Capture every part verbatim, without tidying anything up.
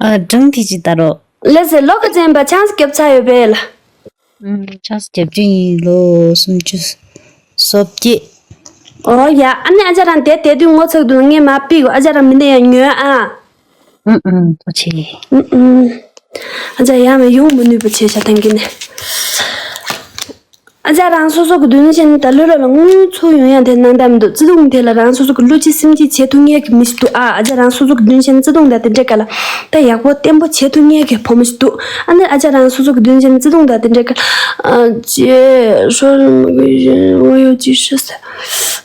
ཨ་སྒྲུང་དེ་ཅིག་ལྟ་རོགས། ལགས་སེ། ལོ་ག་ཚོད་ཡིན་པ་ཆང་ས་བརྒྱབ་ཚར་ཡོད་པས་ལགས། ཨུམ། ཆང་ས་བརྒྱབ་རྒྱུ་ཡིན། ལོ་སུམ་ཅུ་སོ་བརྒྱད། ཨོ་ཡ། ཨ་ནི་ཨ་ཅག་རང་དེ་དེ་དུས་ངོ་ཚ་གི་འདུག་ངས་མར་ཕུད་དགོས། ཨ་ཅག་རང་མི་འདི་ཡང་ཉོན་ཨ། ཨུམ་ཨུམ། ཐུགས་རྗེ་ཆེ། ཨུམ་ཨུམ། ཨ་ཅག་ཡང་མ་ཡོང་མི་ནུས་པ་བྱས་ཤག་ཐང་གི་ནས། ཨ་ཅག་རང་སོ་སོ་གི་མདུན་ནས་བཤད་ན་ད་ལོ་ལོ་ལ་དངུལ་ཚུར་ཡོང་ཡ་དེ་སྣང་དག་མི་འདུག་བརྩེ་དུང་དེ་ལ་རང་སོ་སོ་གི་བློ་གཅིག་སེམས་གཅིག་བྱེད་ཐུབ་མཁན་གྱི་མི་ཞིག་འདུག་ཨ། ཨ་ཅག་རང་སོ་སོ་གི་མདུན་ནས་བཤད་ན་བརྩེ་དུང་དང་དེ་འདྲའི་སྐབས་ལ་ད་ཡག་པོ་བརྟན་པོ་བྱེད་ཐུབ་མཁན་གྱི་བུ་མོ་ཞིག་འདུག་ཨ་ནི་ཨ་ཅག་རང་སོ་སོ་གི་མདུན་ནས་བཤད་ན་བརྩེ་དུང་དང་དེ་འདྲའི་སྐབས་ལ། ཨ་ཅེ་ཧྲོ་ལ་མ་གི་ཞེ་ངོ་ཡོད་ཅིག་ཧྲི་སེ།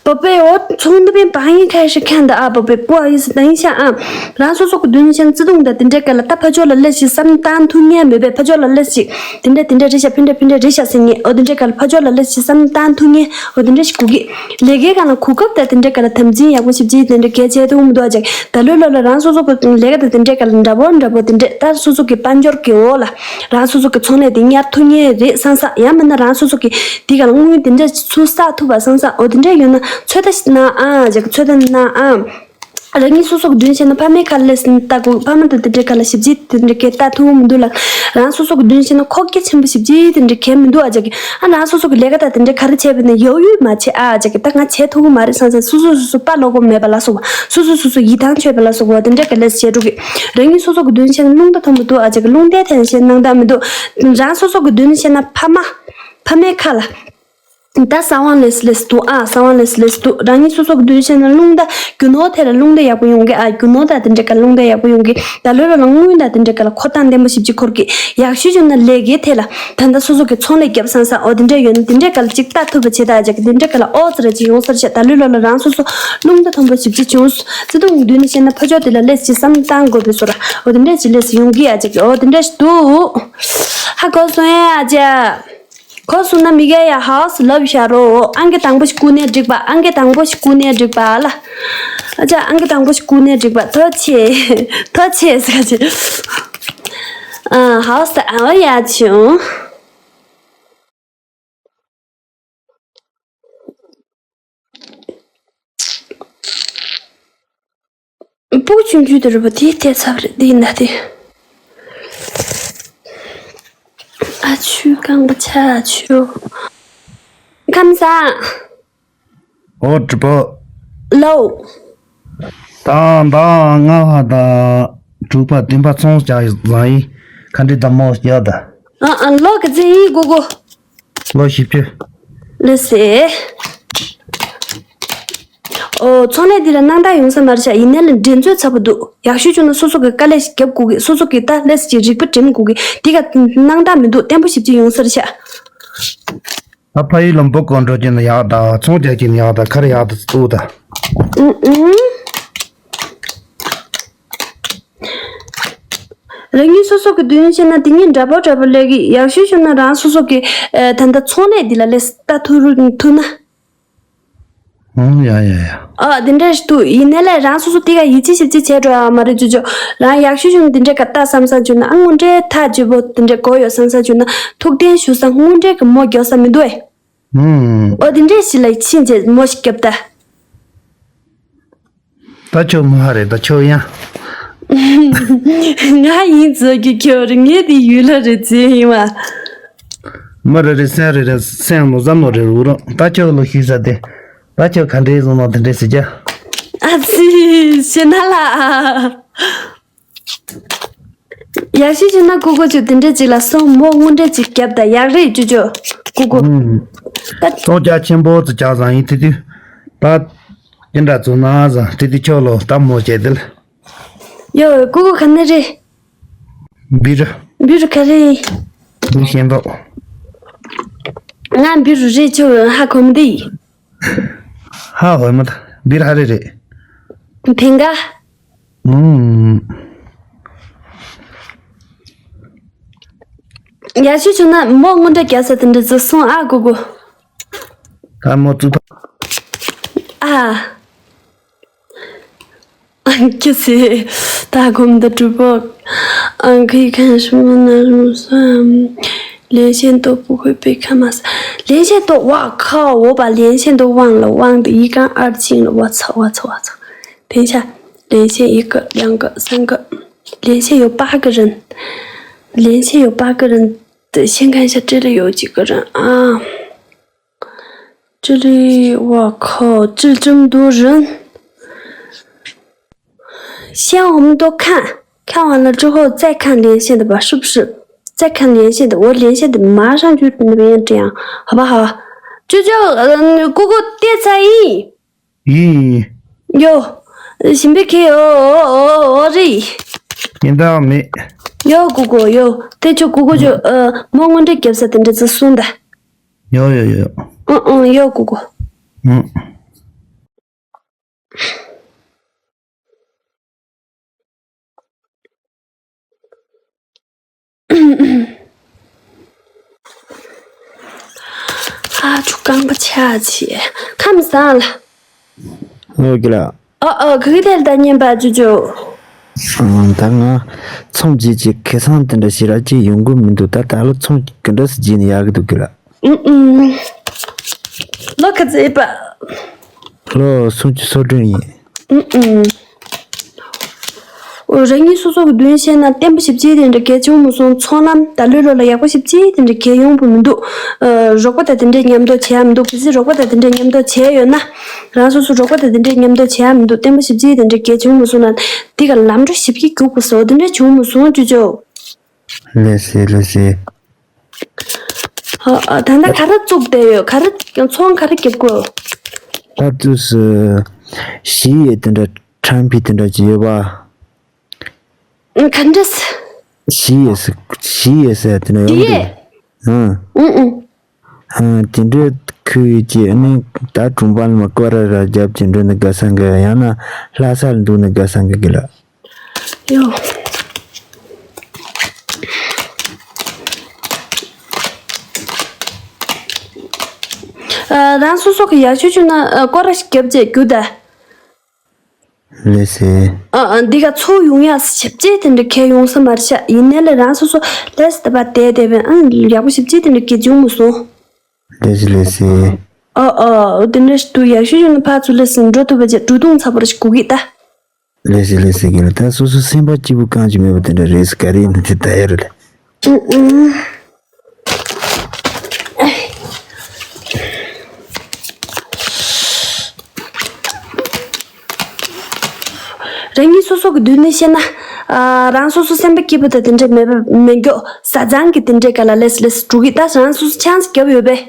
བ་པའི་འོ་ཚོང་འདི་པའི་བང་ཡིན་ཁ་ཧྲི་ཁན་ད་ཨ། བ་པའི་པོ་ཨ་ཡིན་སི་ད་ཡིན་ཤ་ཨ། རང་སོ་སོ་གི་མདུན་ནས་བཤད་ན་བརྩེ་དུང་དང་དེ་འདྲའི་སྐབས་ལ་ད་ཕ་ཕྱོགས་ལ་སླེབས་ཤིག་བསམ་བཏང་ཐུབ་མཁན་མེད་པས། ཕ་ཕྱོགས་ལ་སླེབས་ཤིག་དེ་འདྲ་དེ་འདྲ་རེད་ཤག་ཕན་འདྲ་ཕན་འདྲ་རེད་ཤག་ཟེར་ངེས། འོ་དེ་འདྲའི་སྐབས་ལ་ཕ་ཕྱོགས་ལ་སླེབས་ཤིག་བསམ་བཏང་ཐུབ་མཁན་འོ་དེ་འདྲ་ཞིག་དགོས་ཀི། ལས་ཀའི་སྒང་ལ་གོ་སྐབས་དང་དེ་འདྲའི་སྐབས་ལ་དམ་འཛིན་ཡག་པོ་ཞིབ་ཅིག་དེ་འདྲ་གལ་ཆེ་ཐུབ་མི་འདུག་ཨ་ཅག་ད་ལོ་ལོ་ལ་རང་སོ་སོ་གི་ལས་ཀ་དང་དེ་འདྲའི་སྐབས་ལ་འདྲ་པོ་འདྲ་པོ་དེ་འདྲ་ད་སོ་སོ་གི་དཔལ་འབྱོར་གི་འོག་ལ་རང་སོ་སོ་གི་ཚོང་ལས་དེ་གཉེར་ཐུབ་མཁན་རེད་བསམ་ས། ཡང་མིན་ན་རང་སོ་སོ་གི་དེ་ག་ལ་དངུལ་དེ་འདྲ་ཚུར་བསགས་ཐུབ་པ་བསམ་ས། འོ་དེ་འདྲ་ཡོད་ན་ཚོད་ལྟ་ཞིག་གནང་ཨ་ཅག་ཚོད་ལྟ་གནང་ཨ། རང་ཉིད་སོ་སོ་གི་མདུན་བཤད་ན་ཕ་མའི་ཁ་ལས་ལྟ་དགོས། ཕ་མ་དང་དེ་འདྲའི་ཁ་ལ་ཞིབ་ཅིག་དེ་འདྲའི་སྐད་ལྟ་ཐུབ་མི་འདུག་ལ། རང་སོ་སོ་གི་མདུན་བཤད་ན་ཁོག་རྒྱ་ཆེན་པོ་ཞིབ་ཅིག་དེ་འདྲའི་གལ་མི་འདུག་ཨ་ཅག་གི། ཨ་ནང་སོ་སོ་གི་ལས་ཀ་དང་དེ་འདྲའི་ག་རེ་བྱས་པ་ཡིན་ན་ཡག་ཡོད་མ་བྱས་ཨ་ཅག་གི། ད་ང་བྱས་ཐུབ་ཀྱི་མ་རེད་བསམ་ས། སོ་སོ་སོ་སོ་དཔའ་ལོག་པོ་མེད་པ་ལ་སོགས་པ། སོ་སོ་སོ་སོ་ཡིད་ཐང་ཆོད་པ་ལ་སོགས་པ་དེ་འདྲའི་སྐད་ལས་བྱས་འགྲོ་གི། རང་ཉིད་སོ་སོ་གི་མདུན་བཤད་ན་རླུང་རྟ་མཐོན་པོ་འདུག་ཨ་ཅག་གི། རླུང་རྟའི་ཐད་ནས་བཤད་ན་སྣང་དག་མི་འདུག་རང་སོ་སོ་གི་མདུན་བཤད་ན་ཕ་མ་ཕ་མའི་ཁ་ལ། ད་གསང་བ་ལས་སུ་ལས་སུ་འདུག་ཨ། གསང་བ་ལས་སུ་ལས་སུ་འདུག་རང་ཉིད་སོ་སོ་གི་མདུན་བཤད་ན་རླུང་རྟ་རྒྱུ་ནོར་ཐད་ལ་རླུང་རྟ་ཡག་པོ་ཡོང་གི་ཨ། རྒྱུ་ནོར་དང་དེ་འདྲ་ག་རླུང་རྟ་ཡག་པོ་ཡོང་གི། ད་ལོ་ལོ་ལ་དངུལ་དང་དེ་འདྲ་ག་ལ་འཁོར་སྟངས་བརྟན་པོ་ཞིབ་ཅིག་འཁོར་གི། ཡག་ཤོས་བྱུང་ན་ལས་ཀའི་ཐད་ལ་ད་ལྟ་སོ་སོ་གི་ཚོང་ལས་རྒྱབ་སང་ས་འོ་དེ་འདྲ་ཡོད་ན་དེ་འདྲ་ག་ལ་ཅིག་ལྟ་ཐུབ་པ་བྱེད་ད་ཅིག་དེ་འདྲ་ག་ལ་ཨོ་ཙི་ར་ཅིག་ཡོང་ས་རེད་ཤག་ད་ལོ་ལོ་ལ་རང་སོ་སོ་རླུང་རྟ་མཐོན་པོ་ཞིབ་ཅིག་བྱུང་། བརྩེ་དུང་གི་མདུན་ནས་བཤད་ན་ཕ་ཕྱོགས་དེ་ལ་ལས་ཅིག་བསམ་བཏང་དགོས་པའི་བཟོ་འདྲ་འོ་དེ་འདྲ་ཅིག་ལས་སུ་ཡོང་གི་ཨ་ཅག་འོ་དེ་འདྲ་ཞིག་འདུག་ཧ་གོ་སོང་ཨེ་ཨ་ཅག་གོ་སོང་ན་མི་རྒན་ཡ་ཧའོ་སི་ལབ་བཞག་རོགས། ཨང་ཀི་དང་པོ་ཞིག་བསྐུར་ནས་འགྲིག་པ། ཨང་ཀི་དང་པོ་ཞིག་བསྐུར་ནས་འགྲིག་པ་ལ། ཨ་ཅག་ཨང་ཀི་དང་པོ་ཞིག་བསྐུར་ནས་འགྲིག་པ། ཐུགས་རྗེ་ཆེ། ཐུགས་རྗེ་ཆེ་ཟེར་གྱི། ཨ་ཧའོ་སི་ཨ་བ་ཡ་ཆུང་། སྤུ་གུ་ཆུང་ཆུང་དེ་རེད་པ། དེའི་ཐད་ཚབ་རེད་དེ་ཡིན་ན་དེ། ཨ་ཆུ་རྐང་པ་ཆ་ཆུ། ཁམས་བཟང་། ཨོ་དྲི་པོ། ལོ། ད་ཟླ་ལྔ་པ་དང་དྲུག་པ་བདུན་པ་ཚོང་རྒྱག་བཟང་ཡིན། ག་འདྲི་དམ་མོ་རྒྱག་ད། ཨ་ཨ་ལོ་ག་ཚོད་ཡིན་གོ་གོ། ལོ་བཞི་བཅུ། ལགས་སེ། ཨོ་ཚོང་ལས་འདི་ལ་སྣང་དག་ཡོང་ས་མ་རེད་ཤག་ཡིན་ནའི་ལ་འགྲན་རྩོད་ཚ་པོ་འདུག་ཡག་ཤོས་བྱུང་ན་སོ་སོ་གི་དཀའ་ལས་ཤིག་རྒྱབ་དགོས་གི། སོ་སོ་གི་ད་ལས་ཀྱི་རིག་པ་འགྲིམ་དགོས་གི། འདི་ག་སྣང་དག་མི་འདུག་བརྟན་པོ་ཞིབ་ཅིག་ཡོང་ས་རེད་ཤག་ད་ཕ་ཡུལ་ལ་འབུ་བརྐོ་འགྲོ་གྱིན་ཡག་ད། ཚོང་རྒྱག་གྱིན་ཡག་ད། ག་རེ་ཡག་ད་ལྟོས་ད། ཨུ་ཨུ། རང་ཉིད་སོ་སོ་གི་མདུན་བཤད་ན་དེ་ཉིད་འདྲ་པོ་འདྲ་པོ་ལས་ཀྱི། ཡག་ཤོས་བྱུང་ན་རང་སོ་སོ་གི་ཨ་ད་ལྟ་ཚོང་ལས་འདི་ལ་ལས་ལྟ་ཐུབ་རུ་ཐུབ་ན། ཨང་ཡ་ཡ་ཡ། ཨ་དེ་འདྲ་ཞིག་འདུག་ཡིན་ནའི་ལས་རང་སོ་སོ་དེ་ག་ཡིད་ཆེས་ཞིབ་ཆེས་བྱས་འགྲོ་ཡ་མ་རེད་ཅོ་ཅོ། རང་ཡག་ཤོས་བྱུང་ན་དེ་འདྲ་ག་ལྟ་བསམ་བསམ་བྱུང་ན། ཨ་དངོས་འབྲེལ་ཐག་ཆོད་པོ་དེ་འདྲ་དགོས་ཡོད་བསམ་བསམ་བྱུང་ན་ཐུགས་བདེན་ཞུ་ས་དངོས་འབྲེལ་གི་མོ་རྒྱོབ་ས་མི་འདུག་ཨེ། ཨང་། ཨོ་དེ་འདྲ་ཞིག་ལ་ཕྱིན་བྱས་མོ་ཞིག་རྒྱོབ་ད། ད་ཁྱོད་མོ་ཧ་རེད་ད་ཁྱོད་ཡང་། ང་ཡིན་ཟེར་རྒྱུ་ཁྱོད་རེད། ངས་དེ་ཡུལ་ལ་རེད་ཟེར་ཡིན་བ། མི་རེ་རེ་སེམས་རེ་རེ་སེམས་ནོ་བསམ་ནོ་རེ་རུ་རོ། ད་ཁྱོད་ལོ་ཤི་ས་དེ། ད་ཁྱོད་ག་འདྲས་བཟོ་ནོ་དེ་འདྲས་ཟེར་རྒྱ། ཨ་ཙི་ཤི་ན་ལ། ཡག་ཤོས་བྱུང་ན་ཀུ་ཀུ་ཅུ་དེ་འདྲས་ཅིག་ལ་སོང་མོ་དངོས་འབྲེལ་ཅིག་རྒྱབ་ད་ཡག་རེད་ཅུ་ཅུ། ཀུ་ཀུ། ཨུམ། ད་ཚོང་རྒྱག་ཆེན་པོ་ཙི་རྒྱག་བཟང་ཡིན་དེ་དུས། ད་དེ་འདྲ་བཟོ་ན་བཟང་དེ་དུས་ཁྱོད་ལོ་ད་མོ་བྱས་དེ་ལ། ཡོ་ཀུ་ཀུ་ག་ནས་རེད། བི་རུ། བི་རུ་ག་རེ་ཡིན། བི་ཤེས་འདུག་ང་བི་རུ་རེད་ཆུ་ཧ་གོ་མི་འདི་ཡིན། ཧ་ཧོ་མ་ད་འདིར་ཧ་རེ་རེད། དེང་ག་ཨུམ། ཡག་ཤོས་བྱུང་ན་མོ་དངོས་འབྲེལ་རྒྱག་ས་དེ་འདྲ་བཟོ་སོང་ཨ་ཀུ་ཀུ། ད་མོ་བཙུགས་པ། ཨ། ཨང་ཀི་སི། ད་གོམ་ད་གྲུ་པོ། ཨང་ཀི་ཁན་ཤི་མ་ན་རུ་སམ། 连线都不会被看吗། 连线都，哇靠！我把连线都忘了，忘得一干二净了。我操，我操，我操！等一下，连线一个、两个、三个。连线有八个人，连线有八个人，对，先看一下这里有几个人啊。这里，我靠，这这么多人。先我们都看，看完了之后再看连线的吧，是不是？再看连线的，我连线的马上就那边这样，好不好？舅舅，嗯，姑姑电话一。 ཡིན། ཡོ། ཞིམ་པའི་ཁེ་ཨོ་ཨོ་ཨོ་ཨོ་རེད། ཡིན་ད་མེད། ཡོ་ཀུ་ཀུ་ཡོ། དེ་ཆོ་ཀུ་ཀུ་ཆོ་ཨ་མོ་དངོས་འབྲེལ་རྒྱབ་ས་དེ་འདྲ་ཚོ་གསུངས་ད། ཡོ་ཡོ་ཡོ། ཨང་ཨང་ཡོ་ཀུ་ཀུ། ཨང་། ཨ་ཆུ་རྐང་པ་ཆག་ཆེ། ཁམས་བཟང་ལ། ཨོ་ཀེ་ལ། ཨ་ཨ་ག་གི་ཐད་ལ་ད་བརྙན་པར་བཅུ་བཅུ། ཨ་ད་ང་ཚོང་བྱེད་ཀྱི་ཁེ་བཟང་དེ་འདྲ་ཞིག་ར་ཅིག་ཡོང་གི་མི་འདུག་ད་ད་ལོ་ཚོང་གི་འདྲ་སུ་བྱེད་ནས་ཡག་གི་འདུག་གི་ལ། ཨུམ་ཨུམ། ལོ་ག་ཚོད་ཡིན་པ། ལོ་སུམ་ཅུ་སོ་བདུན་ཡིན། ཨུམ་ཨུམ། འོ་རང་ཉིད་སོ་སོ་གི་མདུན་བཤད་ན་བརྟན་པོ་ཞེ་པོ་ཅིག་དེ་འདྲ་གལ་བྱུང་མ་སོང་། ཚོང་ལམ་ད་ལོའི་ལོ་ལ་ཡག་པོ་ཞེ་པོ་ཅིག་དེ་འདྲ་གལ་ཡོང་གི་མི་འདུག་ཨ་རོགས་པ་དང་དེ་འདྲས་མཉམ་དུ་བྱེད་ཡ་མི་འདུག་གལ་སྲིད་རོགས་པ་དང་དེ་འདྲས་མཉམ་དུ་བྱས་ཡོད་ན། རང་སོ་སོ་རོགས་པ་དང་དེ་འདྲས་མཉམ་དུ་བྱེད་ཡ་མི་འདུག་བརྟན་པོ་ཞེ་པོ་ཅིག་དེ་འདྲ་གལ་བྱུང་མ་སོང་ན། འདི་ག་ལམ་འགྲོ་ཞེ་པོ་ཅིག་རྒྱུག་དགོས་སོ། དེ་འདྲ་བྱུང་མ་སོང་ཅོ་ཅོ། ལགས་སེ་ལགས་སེ། ཨ་ཨ་ད་ལྟ་ག་རེ་བཙུགས་བསྡད་ཡོད། ག་རེ་ཚོང་ག་རེ་རྒྱབ་དགོས། ད་དུས་སུ་ཞི་ཡེ་དེ་འདྲ་ཁྲམ་ཕི་དེ་འདྲ་ཅིག་ཡོད་པ། ཨ་ག་འདྲ་སེ། ཞི་ཡེ་སི་ཞི་ཡེ་སི་དེ་འདྲ་ཡོང་གི་འདུག་ཡེ། ཨང་། ཨང་ཨང་། ཨང་དེ་འདྲ་ཁུལ་གྱི་ཨ་ནི་ད་གྲོང་པ་ལ་མ་སྐོར་ར་ར་རྒྱབ་ཀྱི་འགྲོ་ནི་དགའ་ས་འགའ་ཡང་ན་ལྷ་ས་ལ་འདུག་ནི་དགའ་ས་འགའ་གི་ལ། ཡོ། ཨ་རང་སོ་སོ་གི་ཡག་ཤོས་བྱུང་ན་ཨ་སྐོར་ར་ཞིག་རྒྱབ་བྱས་རྒྱུ་ད། ལགས་སེ། ཨ་ཨ་འདི་ག་ཚོ་ཡོང་ཡག་ཞེ་པོ་ཅིག་དེ་འདྲ་གལ་ཡོང་ས་མ་རེད་ཤག་ཡིན་ནའི་ལས་རང་སོ་སོ་ལས་སེ་ད་པ་དེ་དེ་བས་ཨ་ཡག་པོ་ཞེ་པོ་ཅིག་དེ་འདྲ་གལ་བྱུང་མ་སོང་། ལགས་སེ་ལགས་སེ། ཨ་ཨ་དེ་འདྲ་ཞིག་འདུག་ཡག་ཤོས་ཡོང་ན་ཕར་ཚུར་ལས་སེ་འགྲོ་ཐུབ་པ་བྱས་འགྲོ་དུང་ཚ་པོ་ར་ཞིག་དགོས་ཀྱི་ད། ལགས་སེ་ལགས་སེ་གི་ལ་ད་སོ་སོ་སེམས་པ་སྐྱིད་པོ་གང་ཅི་མེད་པ་དེ་འདྲ་རེད་ཟེར་ག་རེ་ཡིན་ན་དེ་ད་ཡ་རེད་ལ། ཨུ་ཨུ། རང་ཉིད་སོ་སོ་གི་མདུན་ནས་བཤད་ན། ཨ་རང་སོ་སོ་སེམས་པ་སྐྱིད་པོ་དང་དེ་འདྲ་མེད་པ་མེད་མགྱོགས་བཟའ་ཚང་གི་དེ་འདྲའི་སྒང་ལ་ལས་སེ་ལས་སེ་འགྲོ་གི་ད་རང་སོ་སོ་ཆང་ས་རྒྱབ་ཡོད་པས།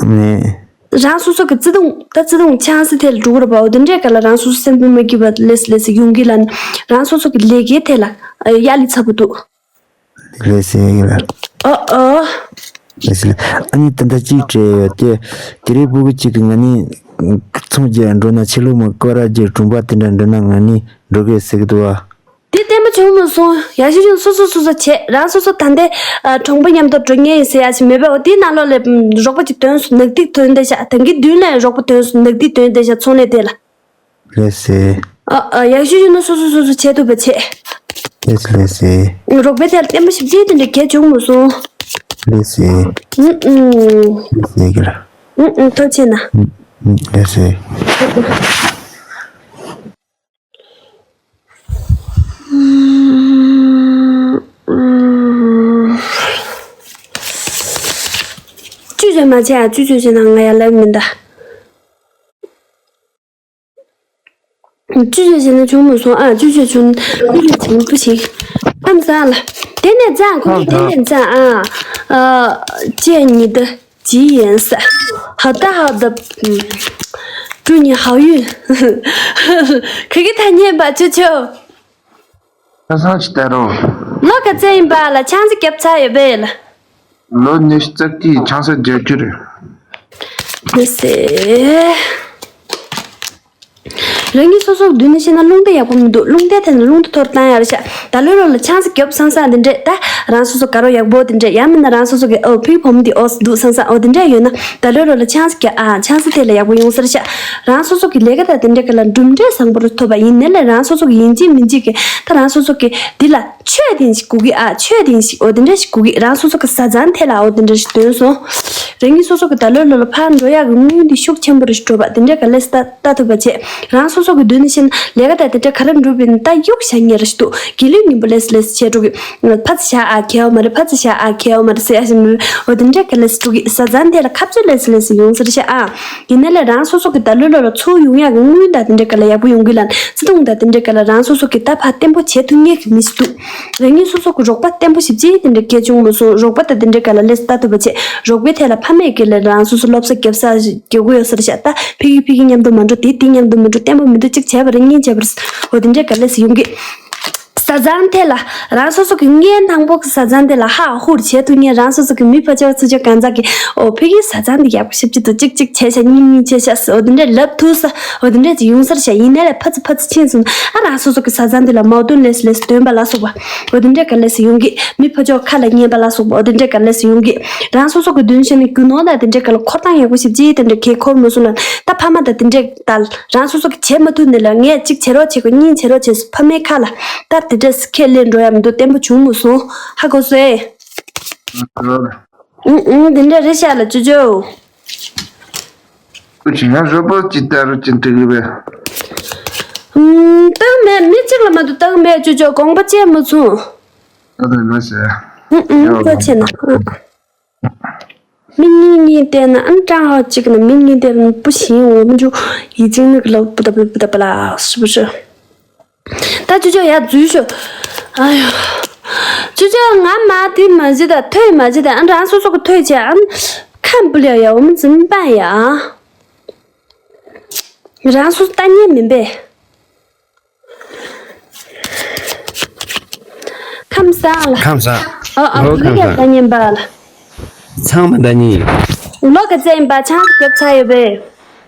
ནས། རང་སོ་སོ་གི་བརྩེ་དུང་ད་བརྩེ་དུང་ཆང་ས་ཐད་ལ་འགྲོ་གི་རེད་པའོ། དེ་འདྲའི་སྒང་ལ་རང་སོ་སོ་སེམས་པ་མ་སྐྱིད་པ་ལས་སེ་ལས་སེ་ཡོང་གི་ལ་ནི་རང་སོ་སོ་གི་ལས་ཀའི་ཐད་ལ་ཨ་ཡ་ལི་ཚ་པོ་འདུག་ལགས་སེ་ཡིན་ལ། ཨ་ཨ། ལགས་སེ་ལགས། ཨ་ནི་ད་ལྟ་གཅིག་དྲིས་ཡོད་དེ། དེ་རིང་སྤུ་གུ་གཅིག་གིས་ང་ནི་ཚོང་རྒྱག་འགྲོ་ན་ཕྱི་ལོགས་མ་སྐོར་ར་རྒྱག་གྲོང་པ་དེ་འདྲ་འགྲོ་ན་ང་ནི་འགྲོ་གི་ཟེར་གི་འདུག་བ། དེ་བརྟན་པོ་བྱུང་མ་སོང་། ཡག་ཤོས་ཀྱང་སོ་སོ་སོ་སོ་བྱེད། རང་སོ་སོ་ད་ལྟའི་ཨ་གྲོང་པ་མཉམ་དུ་འགྲོ་མཁན་ཡིན་ཟེར་ཡག་ཞིག་མེད་པས། འོ་དེའི་ནང་ལོགས་ལ་རོགས་པ་ཅིག་ཐོན་སོང་། ནག་ཐིག་ཐོན་བསྡད་ཤག་ད་གིན་མདུན་ལ་རོགས་པ་ཐོན་སོང་། ནག་ཐིག་ཐོན་བསྡད་ཤག་ཚོང་ལས་དེ་ལ། ལགས་སེ། ཨ་ཨ་ཡག་ཤོས་ཡིན་ན་སོ་སོ་སོ་སོ་བྱེད་ཐུབ་པ་བྱེད། ལགས་སེ་ལགས་སེ། རོགས་པའི་ཐད་ལ་བརྟན་པོ་ཞེ་པོ་ཅིག་དེ་འདྲ་གལ་བྱུང་མ་སོང་། ལགས་སེ། ཨུམ་ཨུམ། ལགས་སེ་གི་ལ། ཨུམ་ཨུམ་ཐུགས་རྗེ་གནང་། ཨུམ་ཨུམ་ལགས་སེ། ཅུ་ཅོ་མ་བྱེད་ཨ། ཅུ་ཅོ་བྱེད་ན་ང་ཡར་ལབ་མི་འདའ། ཅུ་ཅོ་བྱས་ན་བྱུང་མ་སོང་ཨ། ཅུ་ཅོ་བྱུང་། ཅུ་ཅོ་བྱུང་བུ་ཞིག་ཨམ་ཟ་ལ། དེ་ནས་ཙང་ཁོང་གིས་དེ་ནས་ཙང་ཨ། ཨ། ཅེ་ཉི་ད་ཇི་ཡན་ས། ཧ་ད་ཧ་ད། ཀྲུ་ཉི་ཧའོ་ཡུན། ཁ་གི་ཐ་སྙད་པ་ཅུ་ཅོ། ཁ་སང་ཅི་ལྟར་རོ། ལོ་ག་ཚོད་ཡིན་པ་ལ་ཆང་ས་བརྒྱབ་ཚར་ཡོད་པས་ལ། ལོ་ཉི་ཤུ་རྩ་གཅིག་ཆང་ས་བརྒྱད་ཅུ་རེད། ལགས་སེ། རང་ཉིད་སོ་སོ་གི་མདུན་ནས་བཤད་ན་རླུང་རྟ་ཡག་པོ་མི་འདུག་རླུང་རྟའི་ཐད་ནས་རླུང་རྟ་མཐོ་རུ་བཏང་ཡག་རེད་ཤག་ད་ལོའི་ལོ་ལ་ཆང་ས་རྒྱབ་སང་སང་དེ་འདྲས་ད་རང་སོ་སོ་དགའ་རོགས་ཡག་པོ་དེ་འདྲས་ཡང་མིན་ན་རང་སོ་སོ་གི་ཨོ་ཕིག་བུ་མོ་དེ་ཨོ་སི་འདུག་སང་སང་ཨོ་དེ་འདྲས་ཡོད་ན་ད་ལོའི་ལོ་ལ་ཆང་ས་རྒྱབ་ཨ་ཆང་ས་དེ་ལ་ཡག་པོ་ཡོང་ས་རེད་ཤག་རང་སོ་སོ་གི་ལས་ཀ་དང་དེ་འདྲས་ག་ལ་གྲུབ་འབྲས་བཟང་པོ་རུ་ཐོབ་པ་ཡིན་ནའི་ལས་རང་སོ་སོ་གི་ཡིན་གཅིག་མིན་གཅིག་གི་ད་རང་སོ་སོ་གི་འདི་ལ། ཆོས་དེ་ཞིག་དགོས་ཀྱི་ཨ། ཆོས་དེ་ཞིག་ཨོ་དེ་འདྲ་ཞིག་དགོས་ཀྱི་རང་སོ་སོ་གི་བཟའ་ཚང་ཐད་ལ་ཨོ་དེ་འདྲ་ཞིག་འདོན་སོང་། རང་ཉིད་སོ་སོ་གི་ད་ལོའི་ལོ་ལ་ཕར་འགྲོ་ཡག་གི་དངུལ་འདི་ཤུགས་ཆེན་པོ་རེ་ཞིག་འགྲོ་བ་དེ་འདྲ་ག་ལས་ལྟ་ལྟ་ཐུབ་པ་བྱས། རང་སོ་ སོགས་ཀྱི་མདུན་ནས་བཤད་ན་ལས་ཀ་དང་དེ་འདྲ་ག་རེ་འགྲུབ་པ་ཡིན་ན་ད་གཡུག་བཞག་ཉེ་ར་ཞིག་འདུག་དགེ་ལུགས་ཉིན་པོ་ལས་སུ་ལས་སུ་བྱས་འགྲོ་གི། ཕ་ཚ་བཞག་ཨ་ཁེལ་བ་མ་རེད། ཕ་ཚ་བཞག་ཨ་ཁེལ་བ་མ་རེད་ཟེར་ཡ་ཞིག་མི་འོ་དེ་འདྲ་ག་ལས་སུ་འགྲོ་གི། བཟའ་ཚང་དེ་ལ་ཁ་རྩོད་ལས་སུ་ལས་སུ་ཡོང་ས་རེད་ཤག་ཨ། ཡིན་ན་ལས་རང་སོ་སོ་གི་ད་ལོ་ལོ་ལ་ཚུར་ཡོང་ཡག་གི་དངུལ་དང་དེ་འདྲ་ག་ལ་ཡག་པོ་ཡོང་གི་ལ་བརྩེ་དུང་དང་དེ་འདྲ་ག་ལ་རང་སོ་སོ་གི་ད་ཕར་བརྟན་པོ་བྱེད་ཐུབ་ངེས་ཀྱི་མི་ཞིག་འདུག་རང་ཉིད་སོ་སོ་གི་རོགས་པ་བརྟན་པོ་ཞིབ་ཅིག་དེ་འདྲ་སྐད་བྱུང་མ་སོང་། རོགས་པ་དང་དེ་འདྲ་ག་ལ་ལས་སུ་ལྟ་ཐུབ་པ་བྱེད། རོགས་པའི་ཐད་ལ་ཕ་མས་ཀྱི་ལས་རང་སོ་སོ་སློབ་གསོ་རྒྱབ་ས་རྒྱག་གི་ཡོད་ས་རེད་ཤག་ད་ཕ་གི་ཕ་གི་མཉམ་དུ་མ་འགྲོ་དེ་དེ་མཉམ་དུ་མ་འགྲོ་བརྟན་པོ་མི་འདུག་གཅིག་བྱས་པ་རེད་གཉིས་བྱས་པ་རེད། འོ་དེ་འདྲ་ག་ལས་སུ་ཡོང་གི། བཟའ་ཚང་ཐད་ལ་རང་སོ་སོ་གི་ངའི་དང་པོ་གི་བཟའ་ཚང་དེ་ལ་ཧ་ཧུར་བྱེད་ཐུབ་ངེས། རང་སོ་སོ་གི་མི་ཕ་ཆོག་ཚུ་ཆོག་གང་ཟག་གི་ཨོ་ཕ་གིའི་བཟའ་ཚང་དེ་ཡག་པོ་ཞིབ་ཅིག་ཏུ་གཅིག་གཅིག་བྱས་ཤག་གཉིས་གཉིས་བྱས་ཤག་ཟེར་འོ་དེ་འདྲས་ལབ་ཐུབ་ས་འོ་དེ་འདྲས་ཅིག་ཡོང་ས་རེད་ཤག་ཡིན་ནའི་ལས་ཕ་ཚ་ཕ་ཚ་ཕྱིན་སོང་ན་ཨ་རང་སོ་སོ་གི་བཟའ་ཚང་དེ་ལ་མའོ་ཏུན་ལས་སུ་ལས་སུ་སྟོན་པ་ལ་སོགས་པ་འོ་དེ་འདྲས་ག་ལས་སུ་ཡོང་གི། མི་ཕ་ཆོག་ཁ་ལ་ཉན་པ་ལ་སོགས་པ་འོ་དེ་འདྲས་ག་ལས་སུ་ཡོང་གི། རང་སོ་སོ་གི་མདུན་ཤེས་ནས་རྒྱུ་ནོར་དང་དེ་འདྲས་ག་ལ་འཁོར་སྟངས་ཡག་པོ་ཞིབ་ཅིག་དེ་འདྲས་གས་འཁོར་མ་སོང་ན་ད་ཕ་མ་དང་དེ་འདྲས་ད་རང་སོ་སོ་གི་བྱེད་མ་ཐུབ་ནས་ལ་ངས་གཅིག་བྱེད་རོགས་བྱེད་དགོས་གཉིས་བྱེད་རོགས་བྱེད་སོང་ཕ་མའི་ཁ་ལ་ད་དེ་འདྲས་ཁས་ལེན་འགྲོ་ཡ་མི་འདུག་བརྟན་པོ་བྱུང་མ་སོང་ཧ་གོ་སོང་ཨེ། ཨུ་ཨུ་དེ་འདྲ་རེད་ཤག་ལ་ཅོ་ཅོ། ཨུ་ཅི་ང་རོ་པོ་ཅི་ལྟ་རུ་ཅི་འགྲིག་རེད་པས། ཨུམ་ལྟ་གི་མེད། མི་གཅིག་ལ་མ་གཏོགས་ལྟ་གི་མེད། ཅོ་ཅོ་དགོངས་པ་བཅད་མ་ཚུགས། ཨ་ད་ང་ཟེར། ཨུ་ཨུ་ཡོད་ལྟ་བྱས་ན་ཨུ། མི་གཉིས་གཉིས་བལྟས་ན་ཨ་ནི་ཀྲང་ཧའོ་གཅིག་ན་མི་གཉིས་བལྟས་ན་པུ་ཤིང་འོ་མ་ཅུ་ཡི་ཅིང་ནི་གི་ལོ་པུ་ད་པུ་ད་པ་ལ་སུ་པུ་ཤི། ད་ཅོ་ཅོ་ཡར་འཛུལ་ཤོག་ཨ་ཡོ། ཅོ་ཅོ་ང་མ་དེ་མ་བྱེད་ད་ཐོས་མ་བྱེད་ད་ཨ་རང་སོ་སོ་གི་ཐོས་བྱས་ཨ་ཁམ་བུ་ལ་ཡ་འོ་མ་འཛིན་པ་ཡ། རང་སོ་སོ་ལྟ་ཉན་མིན་པས། ཁམས་བཟང་ལ། ཁམས་བཟང་། ཨ་ཨ་ལོ་བུ་ལ་ཡ་ཁམས་བཟང་། ལྟ་ཉན་པ་ལ། ཚང་མ་ལྟ་ཉན་ཡིན། ལོ་ག་ཚད་ཡིན་པ་ཆང་རྒྱབ་ཚར་ཡོད་པས།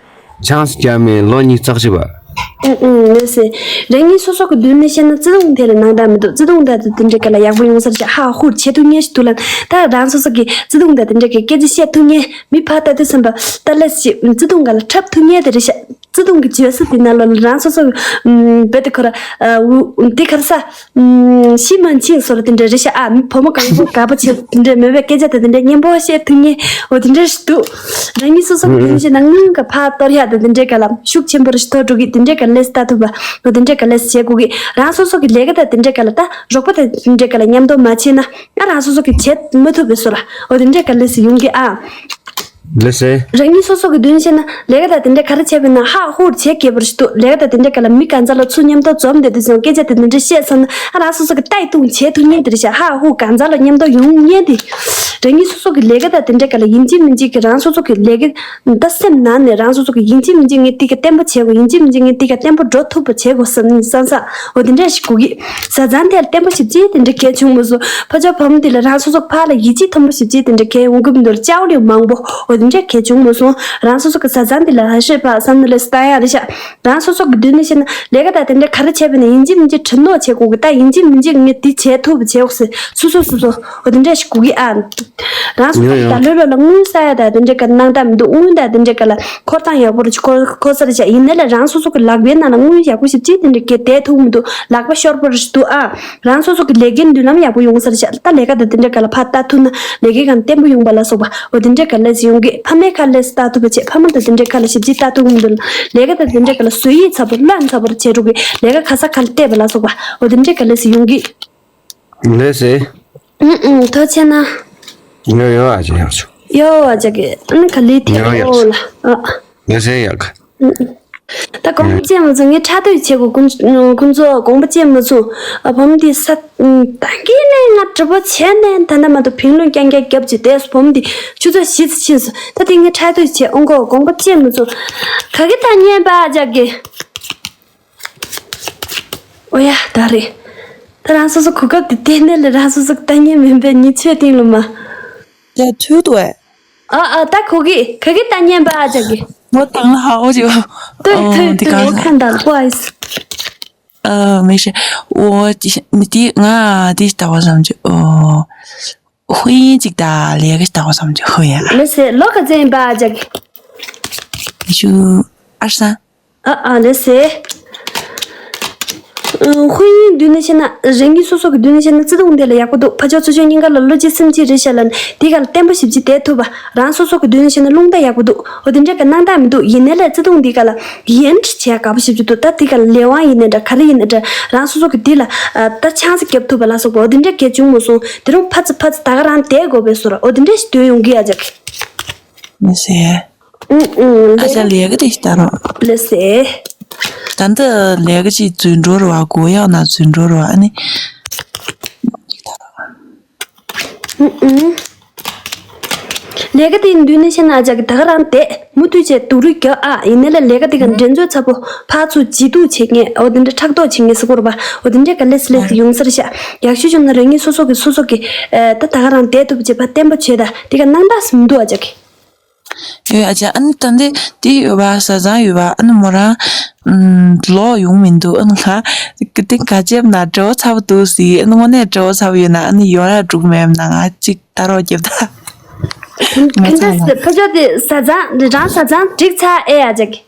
ཆང་སུ་བརྒྱབ་མེད་ལོ་གཉིས་རྩ་གཅིག་པ། ཨུ་ཨུ་ལགས་སེ། རང་ཉིད་སོ་སོ་གི་མདུན་ནས་བཤད་ན་བརྩེ་དུང་དེ་ལ་ནང་དག་མི་འདུག་བརྩེ་དུང་དང་དེ་འདྲའི་སྐད་ལ་ཡག་པོ་ཡོང་ས་རེད་ཤག་ཧ་ཧུར་བྱེད་ཐུབ་མཁན་ཞིག་འདུག་ལ། ད་རང་སོ་སོ་གི་བརྩེ་དུང་དང་དེ་འདྲའི་སྐད་ཆ་བཤད་ཐུབ་མཁན་མི་ཕར་ལྟ་དུས་ཙམ་པ་ལྟ་ལས་ཤིག་བརྩེ་དུང་སྒང་ལ་འཁྲབ་ཐུབ་མཁན་དེ་རེད་ཤག་བརྩེ་དུང་གི་བརྗོད་གསལ་དེ་ནང་ལོགས་ལ་རང་སོ་སོ་གི་རྦད་དེ་ཁོ་ར་འདི་ག་རེ་ཟ། ཤི་མ་འཆིང་བཟོ་ར་དེ་འདྲ་རེད་ཤག་ཨ་མི་བུ་མོ་གང་པོ་དགའ་པོ་བྱེད་དེ་འདྲ་མེད་པའི་སྐད་ཆ་དེ་དེ་འདྲ་སྙན་པོ་བཤད་ཐུབ་མཁན་འོ་དེ་འདྲ་ཞིག་འདུག་རང་ཉིད་སོ་སོ་གི་དོན་བྱས་ན་དངུལ་ག་ཕར་གཏོར་ཡག་དེ་དེ་འདྲའི་སྒང་ལ་ཤུགས་ཆེན་པོ་རེ་ཞིག་གཏོར་འགྲོ་གི་དེ་འདྲའི་སྒང་ལས་ལྟ་ཐུབ་པ་འོ་དེ་འདྲའི་སྒང་ལས་བྱེད་དགོས་གི། རང་སོ་སོ་གི་ལས་ཀ་དང་དེ་འདྲའི་སྒང་ལ་ད་རོགས་པ་དང་དེ་འདྲའི་སྒང་ལ་མཉམ་དུ་མ་བྱས་ན་ཨ་རང་སོ་སོ་གི་བྱེད་མ་ཐུབ་པའི་བཟོ་ལ་འོ་དེ་འདྲའི་སྒང་ལས་ཡོང་གི་ཨ། ལགས་སེ། རང་ཉིད་སོ་སོ་གི་མདུན་བཤད་ན་ལས་ཀ་དང་དེ་འདྲ་ག་རེ་བྱས་པ་ཡིན་ན་ཧ་ཧུར་བྱེད་དགོས་པ་རེད་འདུག་ལས་ཀ་དང་དེ་འདྲ་ག་ལ་མི་གང་ཚ་ལ་ཚུར་མཉམ་དུ་འཛོམས་བསྡད་དུས་ཙང་སྐད་ཆ་དེ་འདྲ་བཤད་ཚར་ན་ཨ་རང་སོ་སོ་གི་ལྟ་ཡི་ཐུང་བྱེད་ཐུབ་མཁན་དེ་རེད་ཤག་ཧ་ཧུར་གང་ཚ་ལ་མཉམ་དུ་ཡོང་མཁན་དེ། རང་ཉིད་སོ་སོ་གི་ལས་ཀ་དང་དེ་འདྲ་ག་ལ་ཡིན་གཅིག་མིན་གཅིག་གི་རང་སོ་སོ་གི་ལས་ཀ་ད་སེམས་ནང་ནས་རང་སོ་སོ་གི་ཡིན་གཅིག་མིན་གཅིག་ངས་འདི་ག་བརྟན་པོ་བྱེད་དགོས་ཡིན་གཅིག་མིན་གཅིག་ངས་འདི་ག་བརྟན་པོ་འགྲོ་ཐུབ་པ་བྱེད་དགོས་བསམ་བསམ་ས་འོ་དེ་འདྲ་ཞིག་དགོས་ཀྱི། བཟའ་ཚང་དེ་ལ་བརྟན་པོ་ཞིབ་ཅིག་དེ་འདྲ་གལ་བྱུང་མ་སོང་ཕ་ཆོག་བུ་མོ་དེ་ལ་རང་སོ་སོ་ཕར་ལ་ཡིད་ཆེས་མཐོན་པོ་ཞིབ་ཅིག་དེ་འདྲ་གལ་འོང་གི་མི་འདུག་ལ་ཅའོ་ལིའུ་མང་པོ་འོ་དེ་འདྲ་གལ་བྱུང་མ་སོང་རང་སོ་སོ་གི་བཟའ་ཚང་དེ་ལ་ཧ་ཤེས་པ་བསམ་ནི་ལས་སྟ་ཡ་རེད་ཤག་རང་སོ་སོ་གི་མདུན་ནས་བཤད་ན་ལས་ཀ་དང་དེ་འདྲ་ག་རེ་བྱས་པ་ཡིན་ན་ཡིན་གཅིག་མིན་གཅིག་དྲི་ནོར་བྱེད་དགོས་གི་ད་ཡིན་གཅིག་མིན་གཅིག་ངས་འདི་བྱེད་ཐུབ་བྱེད་འོག་སི་སུ་སུ་སུ་སུ་འོ་དེ་འདྲ་ཞིག་དགོས་གི་ཨ། རང་སོ་སོ་ཡོ་ཡོ། ད་ལོ་ལོ་ལ་དངུལ་ས་ཡ་ད་དེ་འདྲ་ག་སྣང་དག་མི་འདུག་དངུལ་ད་དེ་འདྲ་ག་ལ་འཁོར་སྟངས་ཡག་པོ་རེ་འཁོར་འཁོར་ས་རེ་བྱ་ཡིན་ནའི་ལ་རང་སོ་སོ་གི་ལག་པའི་ནང་ལ་དངུལ་ཡག་པོ་ཞིག་ཅིག་དེ་འདྲ་ག་བསྡད་ཐུབ་མི་འདུག་ལག་པ་ཤོར་པོ་རེ་ཞིག་འདུག་ཨ། རང་སོ་སོ་གི་ལས་ཀའི་མདུན་ལམ་ཡག་པོ་ཡོང་ས་རེ་བྱ་ད་ལས་ཀ་ད་དེ་འདྲ་ག་ལ་ཕར་ལྟ་ཐུབ་ན་ལས་ཀའི་སྒང་བརྟན་པོ་ཡོང་པ་ལ་སོགས་པ་འོ་དེ་འདྲ་ག་ལས་ཡོང་གི་ཕ་མའི་ཁ་ལས་ལྟ་ཐུབ་པ་བྱས་ཕ་མ་ད་དེ་འདྲ་ག་ལ་ཞིབ་ཅིག་ལྟ་ཐུབ་མི་འདུག་ལས་ཀ་ད་དེ་འདྲ་ག་ལ་བཟོ་ཡིག་ཚ་པོ་བློན་ཚ་པོ་རེ་བྱེད་འགྲོ་གི་ལས་ཀ་ག་ས་ག་ལ་བལྟས་པ་ལ་སོགས་པ་འོ་དེ་འདྲ་ག་ལས་ཡོང་གི། ལགས་སེ། ཨུ་ཨུ་ཐུགས་རྗེ་གནང་། ཡོ་ཡོ་ཨ་ཅེ་ཡག་ཆུ། ཡོ་ཨ་ཅག་གི་ཨ་ནི་ག་ལི་ཐེ་ཡོ་ཡག་ཆུ། ཨོ་ལ་ཨ། ལགས་སེ་ཡག་ཨུ་ཨུ། ད་གོང་བཅད་མ་ཚུགས་ངས་ཕྲག་དོག་བྱེད་དགོས་ཀུན་ཀུན་ཚོགས་གོང་བུ་བཅད་མ་ཚུགས་ཨ་བུ་མོ་འདི་ས་ད་གིན་ནས་ང་དྲི་བ་བྱས་ནས་ད་ལྟ་མ་གཏོགས་བིང་ལུང་རྐྱང་རྐྱང་རྒྱབ་ཀྱི་བསྡད་སོང་བུ་མོ་འདི་ཆུ་ཚོད་བཞི་ཙམ་ཕྱིན་སོང་ད་དེ་ངས་ཕྲག་དོག་བྱེད་ཨོ་མགོ་གོང་བུ་བཅད་མ་ཚུགས་ག་གི་ད་ཉན་པ་ཨ་ཅག་གི་ཨོ་ཡ་ད་རེད། ད་རང་སོ་སོ་གོ་སྐབས་དེ་དེ་ནས་ལས་རང་སོ་སོ་ལྟ་ཉན་མིན་པའི་ཉི་ཆོས་སྟེང་ལ་མ། ཡ་ཐུལ་དུ་ཨེ། ཨ་ཨ་ད་གོ་གི་ག་གི་ལྟ་ཉན་པ་ཨ་ཅག་གི་ངོ་དང་ལ་ཧ་འོ་ཅིག་ཐུལ་ཐུལ་ཐུལ་ངོ་ཁ་འདར་པོ་ཨིས། ཨ་མི་ཤེས། འོ་ཅི་མི་དེ་ང་དེ་ལྟ་བ་བསམ་གྱི་ཨོ། ཧུ་ཡིན་ཅིག་ད་ལས་ཀ་ལྟ་བ་བསམ་གྱི་ཧུ་ཡ། མི་སེ་ལོ་ག་ཚད་ཡིན་པ་ཨ་ཅག་གི་ཞུ་ཨར་སང་། ཨ་ཨ་ལེ་སེ། ཨ། ཧུན་ཡིན་མདུན་ནས་བཤད་ན། རང་ཉིད་སོ་སོ་གི་མདུན་ནས་བཤད་ན་བརྩེ་དུང་དེ་ལ་ཡག་པོ་འདུག་ཕ་ཕྱོགས་ཚུར་ཕྱོགས་གཉིས་ཀ་ལ་བློ་གཅིག་སེམས་གཅིག་རེད་ཤག་ལབ་ནས་དེ་ག་ལ་བརྟན་པོ་ཞེ་པོ་ཅིག་བསྡད་ཐུབ་པ། རང་སོ་སོ་གི་མདུན་ནས་བཤད་ན་རླུང་རྟ་ཡག་པོ་འདུག་འོ་དེ་འདྲ་གི་སྣང་དག་མི་འདུག་ཡིན་ནའི་ལས་བརྩེ་དུང་འདི་ག་ལ་ཡན་ཁྲི་བྱས་དགའ་པོ་ཞེ་པོ་ཅིག་འདུག་ད་དེ་ག་ལ་ལས་དབང་ཡིན་ནའི་འདྲ་ག་རེ་ཡིན་ནའི་འདྲ་རང་སོ་སོ་གི་དེ་ལ་ཨ། ད་ཆང་ས་རྒྱབ་ཐུབ་པ་ལ་སོགས་པ་འོ་དེ་འདྲ་གས་བྱུང་མ་སོང་། དེ་རུང་ཕ་ཚི་ཕ་ཚི་ད་ག་རང་བསྡད་དགོས་པའི་བཟོ་འདྲ་འོ་དེ་འདྲ་ཞིག་འདོན་ཡོང་གི་ཡ་ཅག་མི་ཟེར། ཨུང་ཨུང་། ཨ་ཅག་ལས་ཀ་དེ་ཞིག་ལྟ་རོགས། ལགས་སེ། ད་འདི་ལས་ཀ་ཅིག་རྫུན་འགྲོ་རོགས། སྒོ་ཡག་ན་རྫུན་འགྲོ་རོགས། ཨ་ནི། ཨུང་ཨུང་། ལས་ཀ་དེ་མདུན་ནས་བཤད་ན་ཨ་ཅག་གི་ད་ག་རང་བསྡད་མུ་མཐུད་བྱས་སྡུག་རུས་རྒྱག་ཨ། ཡིན་ནའི་ལས་ཀ་དེ་ག་འགྲན་རྩོད་ཚ་པོ་ཕར་ཚུར་བརྗེ་གཏུག་བྱེད་མཁན་འོ་དེ་འདྲ་ཕྲག་དོག་བྱེད་མཁན་ཟེར་དགོས་རེད་པ། འོ་དེ་འདྲ་ག་ལེ་སི་ལེ་སི་ཡོང་ས་རེད་ཤག་ཡག་ཤོས་བྱུང་ན་རང་ཉིད་སོ་སོ་གི་སོ་སོ་གི་ཨ། ད་ད་ག་རང་བསྡད་ཐུབ་པ་བྱེད་པ་བརྟན་པོ་བྱེད་ད། དེ་ག་སྣང་དག་མི་འདུག་ཨ་ཅག་གི་ཡོད། ཨ་ཅག་ཨ་ནི་ད་འདི་འདི་ཡོད་པ། བཟའ་ཚང་ཡོད་པ། ཨ་ནི་མོ་རང་ཨམ། ལོག་ཡོང་མི་འདུག་ཨ་ནི་ལ་དེ་ག་ཅེབ་ན་འདྲ་བོ་ཚ་པོ་འདུག་ཟེར། ཨ་ནི་དངོས་གནས་འདྲ་བོ་ཚ་པོ་ཡོད་ན་ཨ་ནི་ཡོང་ཡ་འགྲོ་གི་མེད་ན་ང་གཅིག་ལྟ་རོགས་རྒྱབ་ད། མ་ཁྱེད་ཚང་ལ་ཚོ་ཕ་ཕྱོགས་དེ་བཟའ་ཚང་འདི་རང་བཟའ་ཚང་འགྲིག་ཚར་ཨེ། ཨ་ཅག་གི་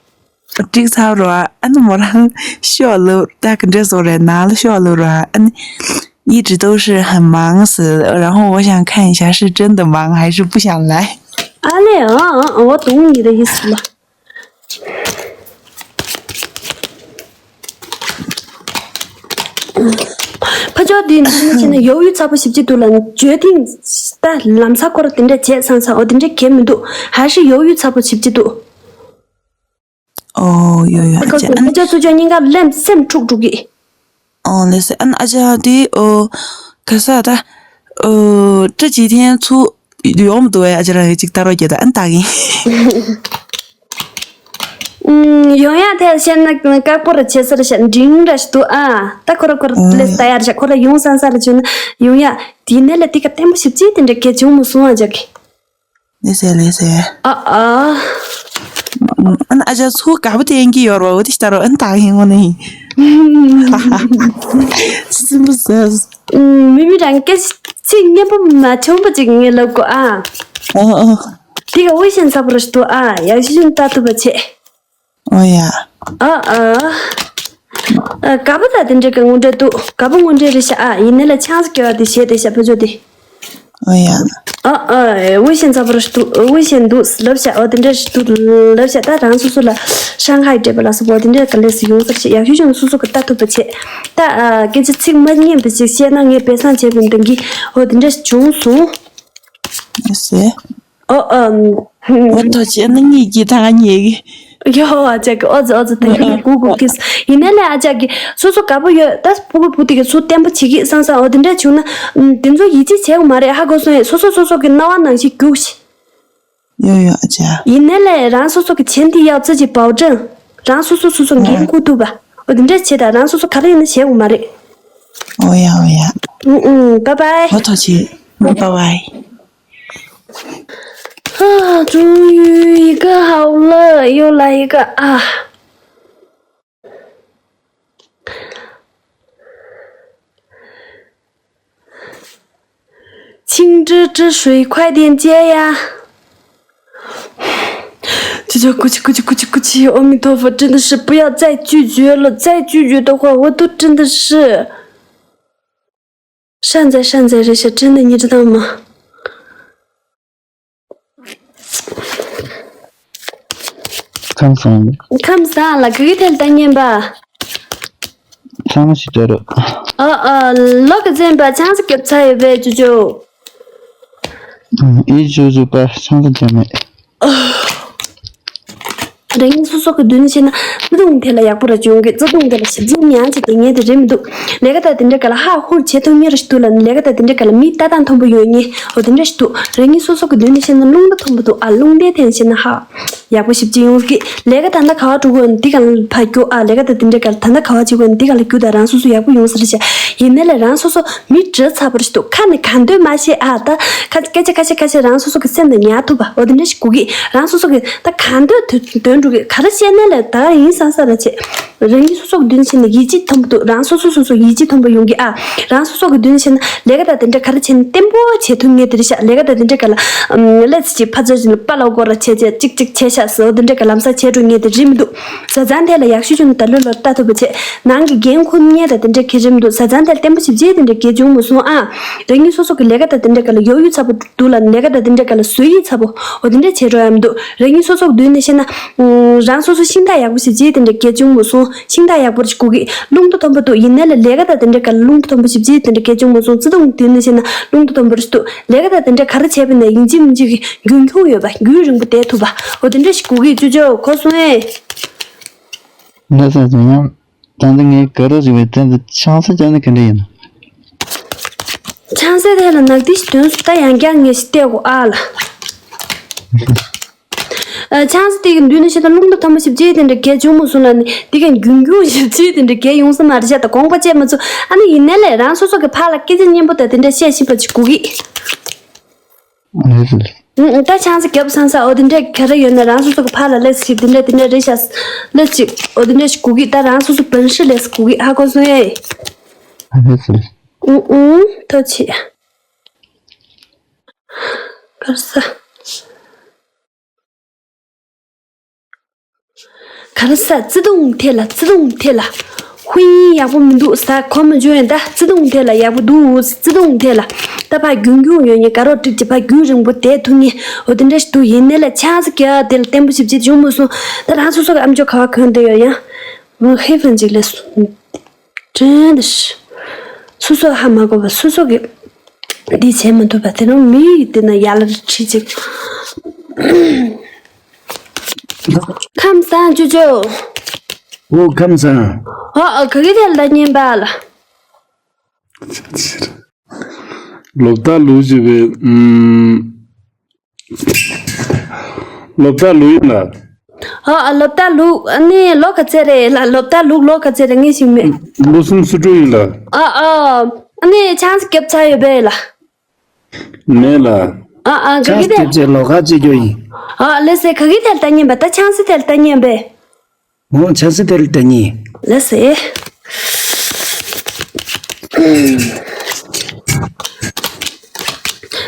འགྲིག་ཚར་རོ། ཨ་ནི་མོ་རང་ཤོག་ལབ། ད་ག་འདྲས་བཟོ་རེད། ནང་ལ་ཤོག་ལབ་རོ། ཨ་ནི་一直都是很忙死，然后我想看一下是真的忙还是不想来。 ཨ་ལས། ཨ་ཨ་ཨ། འོ་དུང་ཡིན་རེད་ཡིན་སྲིད་ལ། ཕ་ཕྱོགས་འདི་ནི་ཕྱིན་ན་ཡོག་ཡུ་ཚ་པོ་ཞིབ་ཅིག་འདུག་ལ་བརྗོད་ཐེངས་ད་ལམ་སང་ཁོ་ར་དེ་འདྲ་བྱས་སང་སང་འོ་དེ་འདྲ་གལ་མི་འདུག་ཧ་ཤི་ཡོག་ཡུ་ཚ་པོ་ཞིབ་ཅིག་འདུག་ཨོ་ཡོ་ཡོ། ཨ་ཅག་ཨ་ནི་ཨ་ཅག་ཚུར་ཕྱོགས་གཉིས་ཀ་ལམ་སེམས་འཁྲུག་འཁྲུག་གི། ཨོ་ལགས་སེ། ཨ་ནི་ཨ་ཅག་དེ་ཨོ་ག་ས་ད་ཨོ་ཏྲ་ཅི་ཐེན་ཚུར་ཡོང་མི་འདུག་བས། ཨ་ཅག་རང་གི་ཅིག་ལྟ་རོགས་རྒྱབ་ད། ཨ་ནི་ད་གིན་ཨུམ། ཡོང་ཡ་དེ་བཤད་ན་དཀག་པོ་ར་བྱེད་ས་ར་བཤད་འབྲིང་ར་ཞིག་འདུག་ཨ། ད་ཁོ་ར་ཁོ་ར་ཨོ་ལས་ལྟ་ཡ་ར་བཤད། ཁོ་ར་ཡོང་སང་ས་ར་བྱུང་ན་ཡོང་ཡ། དེ་ནས་ལ་དེ་ག་བརྟན་པོ་ཞིབ་ཅིག་དེ་འདྲ་གལ་བྱུང་མ་སོང་། ཨ་ཅག་གི་ལགས་སེ་ལགས་སེ། ཨ་ཨ། ཨ་ནི་ཨ་ཅག་ཚུར་དགའ་པོ་བསྟན་གྱི་ཡོད་རེད་བ། འོ་དེ་ལྟ་རོགས། ཨ་ནི་ད་གིན་ངོ་ནས་སིམ་པོ་ཟེར། མི་མི་རང་སྐད་ཚིག་སྙན་པོ་མ་བྱུང་པ་ཅིག་ངས་ལབ་དགོས་ཨ། ཨ་ཨ། དེ་ག་ཝེ་ཤན་ཚ་པོ་ར་ཞིག་འདུག་ཨ། ཡག་ཤོས་ཤོས་ལྟ་ཐུབ་པ་བྱེད། ཨོ་ཡ། ཨ་ཨ། ཨ། དགའ་པོ་ད་དེ་འདྲ་གི་དངོས་འབྲེལ་འདུག་དགའ་པོ་དངོས་འབྲེལ་རེད་ཤག་ཨ། ཡིན་ནའི་ལ་ཆང་ས་སྐྱེ་བ་དེ་བཞེས་བསྡད་ཤག་ཕ་ཕྱོགས་དེ། ཨོ་ཡ། ཨ་ཨ། ཝེ་ཤན་ཚ་པོ་ར་ཞིག་འདུག་ཝེ་ཤན་འདུག་ལབ་ཤག་འོ་དེ་འདྲ་ཞིག་འདུག་ལབ་ཤག་ད་རང་སོ་སོ་ལ་ཧྲང་ཧའེ་སྤྲད་པ་ལ་སོགས་པ་འོ་དེ་འདྲ་ག་ལེ་སི་ཡོང་ས་རེད་ཤག་ཡག་ཤོས་བྱུང་ན་སོ་སོ་གི་ལྟ་ཐུབ་པ་བྱེད། ད་ཨ། སྐད་ཆ་ཚིག་མ་སྙན་པ་ཞིག་བཤད་ན་ངས་སྦས་གསང་བྱས་པའི་འདང་གི་འོ་དེ་འདྲ་ཞིག་བྱུང་སོང་། ཨ་སེ། ཨོ་ཨམ། ཨོ་ཐོ་ཆེ་ན་ངེད་ཀྱི་ད་ངེད་ཀྱི། ཡོ་ཨ་ཅག་གི་ཨོ་ཙི་ཨོ་ཙི་ད་ངེད་ཀྱི་གུ་གུ་ཀིས། ཡིན་ནའི་ལས་ཨ་ཅག་གི་སོ་སོ་དགའ་པོ་ཡོད་ད། སྤུ་གུ་བུ་དེ་གི་ཚུར་བརྟན་པོ་བྱེད་ཀྱི་བསམ་བསམ་འོ་དེ་འདྲ་བྱུང་ན་དེ་ཚོ་ཡིད་ཆེས་བྱེད་དགོས་མ་རེད། ཧ་གོ་སོང་ཡ། སོ་སོ་སོ་སོ་གི་སྣང་བ་ནང་བཞིན་རྒྱུགས་ཤིག་ཡོ་ཡོ་ཨ་ཅག་ཡིན་ནའི་ལས་རང་སོ་སོ་གི་བྱེད་འདི་ཡག་ཙི་ཅི་བའོ་ཀྲང་། རང་སོ་སོ་སོ་སོ་འགན་འཁུར་ཐུབ་པ་འོ་དེ་འདྲ་བྱེད་ད། རང་སོ་སོ་ག་རེ་ཡིན་ན་བྱེད་དགོས་མ་རེད། ཨོ་ཡ་ཨོ་ཡ། ཨུ་ཨུ། བཱའི་བཱའི། ཨོ་ཐོ་ཆེ། བཱའི་བཱའི། 啊，终于一个好了，又来一个啊！青汁汁水，快点接呀！舅舅，过去，过去，过去，过去！阿弥陀佛，真的是不要再拒绝了，再拒绝的话，我都真的是……善哉善哉，这些真的，你知道吗？ ཁམས་བཟང་། ཁམས་བཟང་ལ་ག་གི་ཐད་ལྟ་ཉན་པ། ཚང་མ་ཞིག་བྲལ་རོགས། ཨ་ཨ། ལོ་ག་ཚན་པ་ཆང་ས་རྒྱབ་ཚར་ཡོད་པས་ཅུ་ཅུ། ཨི་ཅུ་ཅུ་པ་ཆང་ས་རྒྱབ་མེད། རང་ཉིད་སོ་སོ་གི་མདུན་ཕྱིན་ན་བརྩེ་དུང་དེ་ལ་ཡག་པོ་ར་བྱུང་གི། བརྩེ་དུང་དེ་ལ་ཞིབ་འཇུག་ཉག་ཅིག་དེ་ངས་དེ་རེད་མི་འདུག་ལས་ཀ་དང་དེ་འདྲ་ག་ལ་ཧ་ཧུར་བྱེད་ཐུབ་མཁན་ར་ཞིག་འདུག་ལ་ནི་ལས་ཀ་དང་དེ་འདྲ་ག་ལ་མི་ལྟ་སྟངས་མཐོན་པོ་ཡོད་མཁན་འོ་དེ་འདྲ་ཞིག་འདུག་རང་ཉིད་སོ་སོ་གི་མདུན་ནས་བཤད་ན་རླུང་རྟ་མཐོན་པོ་འདུག་ཨ། རླུང་རྟའི་ཐད་ནས་བཤད་ན་ཧ་ཡག་པོ་ཞིབ་ཅིག་ཡོང་གི། ལས་ཀ་ད་ལྟ་ག་བ་འགྲོ་དགོས་འདི་ག་ལ་ཕར་རྒྱུག་ཨ། ལས་ཀ་ད་དེ་འདྲ་ག་ལ་ད་ལྟ་ག་བ་བྱེད་དགོས་འདི་ག་ལ་རྒྱུག་ད་རང་སོ་སོ་ཡག་པོ་ཡོང་ས་རེད་བྱ། ཡིན་ནའི་ལས་རང་སོ་སོ་མི་འདྲ་ཚ་པོ་རེ་ཞིག་འདུག་ཁ་ནས་གང་འདོད་མ་བཤད་ཨ། ད་ཁ་སྐད་ཆ་ཁ་ཤས་ཁ་ཤས་རང་སོ་སོ་གི་སེམས་ནང་ཉར་ཐུབ་པ་འོ་དེ་འདྲ་ཞིག་དགོས་ཀི། རང་སོ་སོ་གི་ད་གང་འདོད་དོན་འགྲུབ་ཀི། ག་རེ་བཤད་ནའི་ལས་ད་ག་ཡིན་བསམ་བསམ་ར་བྱེད། རང་གི་སོ་སོ་གི་མདུན་ཕྱིན་ན་ཡིད་ཆེས་མཐོན་པོ་འདུག་རང་སོ་སོ་སོ་སོ་ཡིད་ཆེས་མཐོན་པོ་ཡོང་གི་ཨ། རང་སོ་སོ་གི་མདུན་ཕྱིན་ན་ལས་ཀ་དང་དེ་འདྲ་ག་རེ་བྱས་ན་བརྟན་པོ་བྱེད་ཐུབ་ངེས་དེ་རེད་ཤག་ལས་ཀ་དང་དེ་འདྲ་ག་ལ་ཨམ། ལས་ཚེ་གཅིག་ཕར་ཚུར་བྱས་ན་པཱ་ལགས་སྐོར་ར་བྱས་བྱས་གཅིག་གཅིག་བྱས་ཤག་ལ་སོ་དེ་འདྲ་གི་ལམ་སང་བྱས་འགྲོ་ངེས་དེ་རེད་མི་འདུག་བཟའ་ཚང་དེ་ལ་ཡག་ཤོས་བྱུང་ན་ད་ལོ་ལོ་ལྟ་ཐུབ་པ་བྱས། ནང་གི་འགན་ཁུར་ངེས་ད་དེ་འདྲ་གི་རེད་མི་འདུག་བཟའ་ཚང་དེ་ལ་བརྟན་པོ་ཞིབ་ཅིག་དེ་འདྲ་གལ་བྱུང་མ་སོང་ཨ། རང་ཉིད་སོ་སོ་གི་ལས་ཀ་ད་དེ་འདྲ་ག་ལ་ཡོད་ཡོད་ཚ་པོ་འདུག་ལ། ལས་ཀ་ད་དེ་འདྲ་ག་ལ་བཟོ་ཡིད་ཚ་པོ་འོ་དེ་འདྲ་བྱས་འགྲོ་ཡ་མི་འདུག་རང་ཉིད་སོ་སོ་གི་མདུན་ནས་བཤད་ན། རང་སོ་སོ་ཤིང་རྟ་ཡག་པོ་ཞིག་བྱེད་དེ་འདྲ་གལ་བྱུང་མ་སོང་། ཤིང་རྟ་ཡག་པོ་ཞིག་དགོས་ཀྱི་རླུང་རྟ་མཐོན་པོ་འདུག་ཡིན་ནའི་ལས་ཀ་ད་དེ་འདྲ་ག་ལ་རླུང་རྟ་མཐོན་པོ་ཞིག་བྱེད་དེ་འདྲ་གལ་བྱུང་མ་སོང་། བརྩེ་དུང་མདུན་ནས་བཤད་ན་རླུང་རྟ་མཐོན་པོ་ཞིག་འདུག་ལས་ཀ་ད་དེ་འདྲ་ག་རེ་བྱས་པ་ན་ཡིན་གཅིག་མིན་གཅིག་གི་རྒྱུན་འཁྱོངས་ཡོད་པ་རྒྱུན་རིང་པོ་བསྡད་ཐུབ་པ་འོ་དེ་འདྲ་ཞིག་དགོས་ཀྱི་ཅོ་ཅོ་གོ་སོང་ཨེ། ལགས་སོ་ཡང་། ད་ལྟ་ངས་དགའ་རབ་ཅིག་བས་ད་ལྟ་ཆང་ས་བརྒྱབ་ན་ག་འདྲ་ཡིན་ནམ། ཆང་ས་དེ་ལ་ནག་ཏིས་དོན་སུ་ད་ཡང་བསྐྱར་ངས་ཤི་བལྟས་གོ་ཨ་ལ། ཨ། ཆང་ས་དེ་གི་མདུན་ན་ཤི་ད་རླུང་རྟ་མཐོན་པོ་ཞིབ་ཅིག་དེ་འདྲ་གས་བྱུང་མ་སོང་ལ་ནི་དེ་ག་རྒྱུན་རྒྱུན་ཞིབ་ཅིག་དེ་འདྲ་གས་ཡོང་ས་མ་རེད་ཤག་ད་དགོངས་པ་བཅད་མ་ཚུགས་ཨ་ནི་ཡིན་ནའི་ལས་རང་སོ་སོ་གི་ཕར་ལ་སྐད་ཆ་སྙན་པོ་ད་དེ་འདྲ་བཤད་ཤེས་པ་ཅིག་དགོས་ཀྱི། ཨ་ལས་སོ་ལས། ཨུ་ཨུ། ད་ཆང་ས་རྒྱབ་སང་ས་འོ་དེ་འདྲས་ག་རེ་ཡོད་ན་རང་སོ་སོ་གི་ཕར་ལ་ལས་ཞིག་དེ་འདྲས་དེ་འདྲས་རེད་ཤག་ལས་ཅིག་འོ་དེ་འདྲས་ཞིག་དགོས་ཀྱི། ད་རང་སོ་སོ་བོན་ཧྲི་ལས་དགོས་ཀྱི་ཧ་གོ་སོང་ཨེ། ཨ་ལས་སོ་ལས། ཨུ་ཨུ། ཐུགས་རྗེ་ཆེ། ག་རེ་ཟ། ག་རེ་ཟ། བརྩེ་དུང་ཐེ་ལ་བརྩེ་དུང་ཐེ་ལ། ཧུའི་ཡག་པོ་མི་འདུག་ཟ། གོ་མ་བྱུང་ཡོད་ད། བརྩེ་དུང་ཐེ་ལ་ཡག་པོ་འདུག་བརྩེ་དུང་ཐེ་ལ། ད་ཕར་རྒྱུན་རྒྱུན་ཡོད་ཉེ་དགའ་རོགས་འགྲིག་ཅེས་ཕར་རྒྱུན་རིང་པོ་བསྡད་ཐུབ་ཉེ་འོ་དེ་འདྲ་ཞིག་འདུག་ཡིན་ནའི་ལ་ཆང་ས་རྒྱག་དེ་ལ་བརྟན་པོ་ཞིབ་ཅིག་བྱུང་མ་སོང་། ད་རང་སོ་སོ་གི་ཨམ་ཅོག་ག་བ་གོན་བསྡད་ཡོད་ཡང་། ང་ཧེ་ཕན་ཅིག་ལས་སོང་། དྲན་དུ་ཤི། སོ་སོ་ཧ་མ་གོ་བ་སོ་སོ་གི་འདི་བྱེད་མ་ཐུབ་པ་དེ་རང་མི་ཡི་དེ་ན་ཡ་ལ་རི་ཁྲི་ཅིག་ཁམས་བཟང་ཅོ་ཅོ། ཨོ་ཁམས་བཟང་། ཨ་ཨ་ག་གི་དེ་ལ་ད་ཉན་པ་ལ། ལོ་བསྟར་ལུགས་ཅིག་པའི་ཨུམ། ལོ་བསྟར་ལུགས་ཡིན་ལ། ཨ་ཨ་ལོ་བསྟར་ལུགས་ཨ་ནི་ལོ་ག་ཚད་རེད་ལ། ལོ་བསྟར་ལུགས་ལོ་ག་ཚད་རེད་ངས་ཤེས་མེད། ལོ་གསུམ་སུ་འགྲོ་ཡིན་ལ། ཨ་ཨ་ཨ་ནི་ཆང་ས་རྒྱབ་ཚར་ཡོད་པས་ལ། མེད་ལ། ཨ་ཨ་ག་ཆང་གི་ས་དེ་རྒྱབ་ཚར་ལོ་ག་ཅི་རྒྱུ་ཡིན། ཨ་ལེ་སེ་ག་གི་དེར་ལྟ་ཉན་པ་ད་ཆང་ས་དེར་ལྟ་ཉན་པས། ཨོ་ཆང་ས་དེར་ལྟ་ཉན། ལེ་སེ།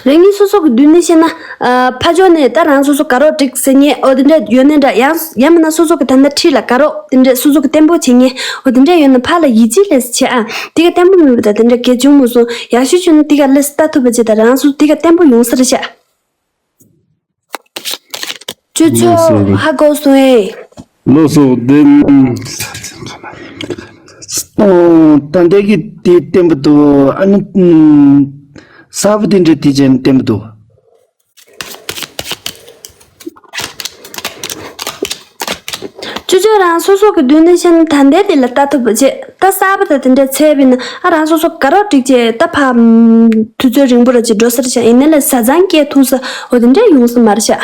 རང་ཉིད་སོ་སོ་གི་མདུན་ནས་བཤད་ན། ཨ་ཕ་ཕྱོགས་ནས་ད་རང་སོ་སོ་དགའ་རོགས་འགྲིག་ཟེར་ཉན་འོ་དེ་འདྲ་ཡོད་ནའི་འདྲ། ཡང་ཡང་མིན་ན་སོ་སོ་གི་ད་ལྟ་འཁྲིས་ལ་དགའ་རོགས་དེ་འདྲ་སོ་སོ་གི་བརྟན་པོ་བྱེད་ཉན་འོ་དེ་འདྲ་ཡོད་ན་ཕར་ལ་ཡིད་ཆེས་ལས་བྱེད་ཨ། དེ་ག་བརྟན་པོ་མིན་པ་ད་དེ་འདྲ་གལ་བྱུང་མ་སོང་། ཡག་ཤོས་བྱུང་ན་དེ་ག་ལས་ལྟ་ཐུབ་པ་བྱེད་ད་རང་སོ་སོ་དེ་ག་བརྟན་པོ་ཡོང་ས་རེད་ཤག་ཅོ་ཅོ། ལགས་སོ། ཧ་གོ་སོང་ཨེ། ལགས་སོ་དེ། ཨོ་ད་ལྟ་གི་དེ་བརྟན་པོ་འདུག་ཨ་ནི་ཨུམ། གསར་པ་དེ་འདྲ་དེ་ཅན་བརྟན་པོ་འདུག་ཅོ་ཅོ་རང་སོ་སོ་གི་མདུན་ནས་བཤད་ན་ད་ལྟའི་དེ་ལ་ལྟ་ཐུབ་པ་བྱེད། ད་གསར་པ་དང་དེ་འདྲ་ཚད་པས་ན་ཨ་རང་སོ་སོ་དགའ་རོགས་འགྲིག་བྱས་ད་ཕ། དུས་ཚོད་རིང་པོ་ར་ཅིག་འགྲོ་ས་རེད་ཤག་ཡིན་ནའི་ལ་བཟའ་ཚང་སྐྱེལ་ཐུབ་ས་འོ་དེ་འདྲ་ཡོང་ས་མ་རེད་ཤག་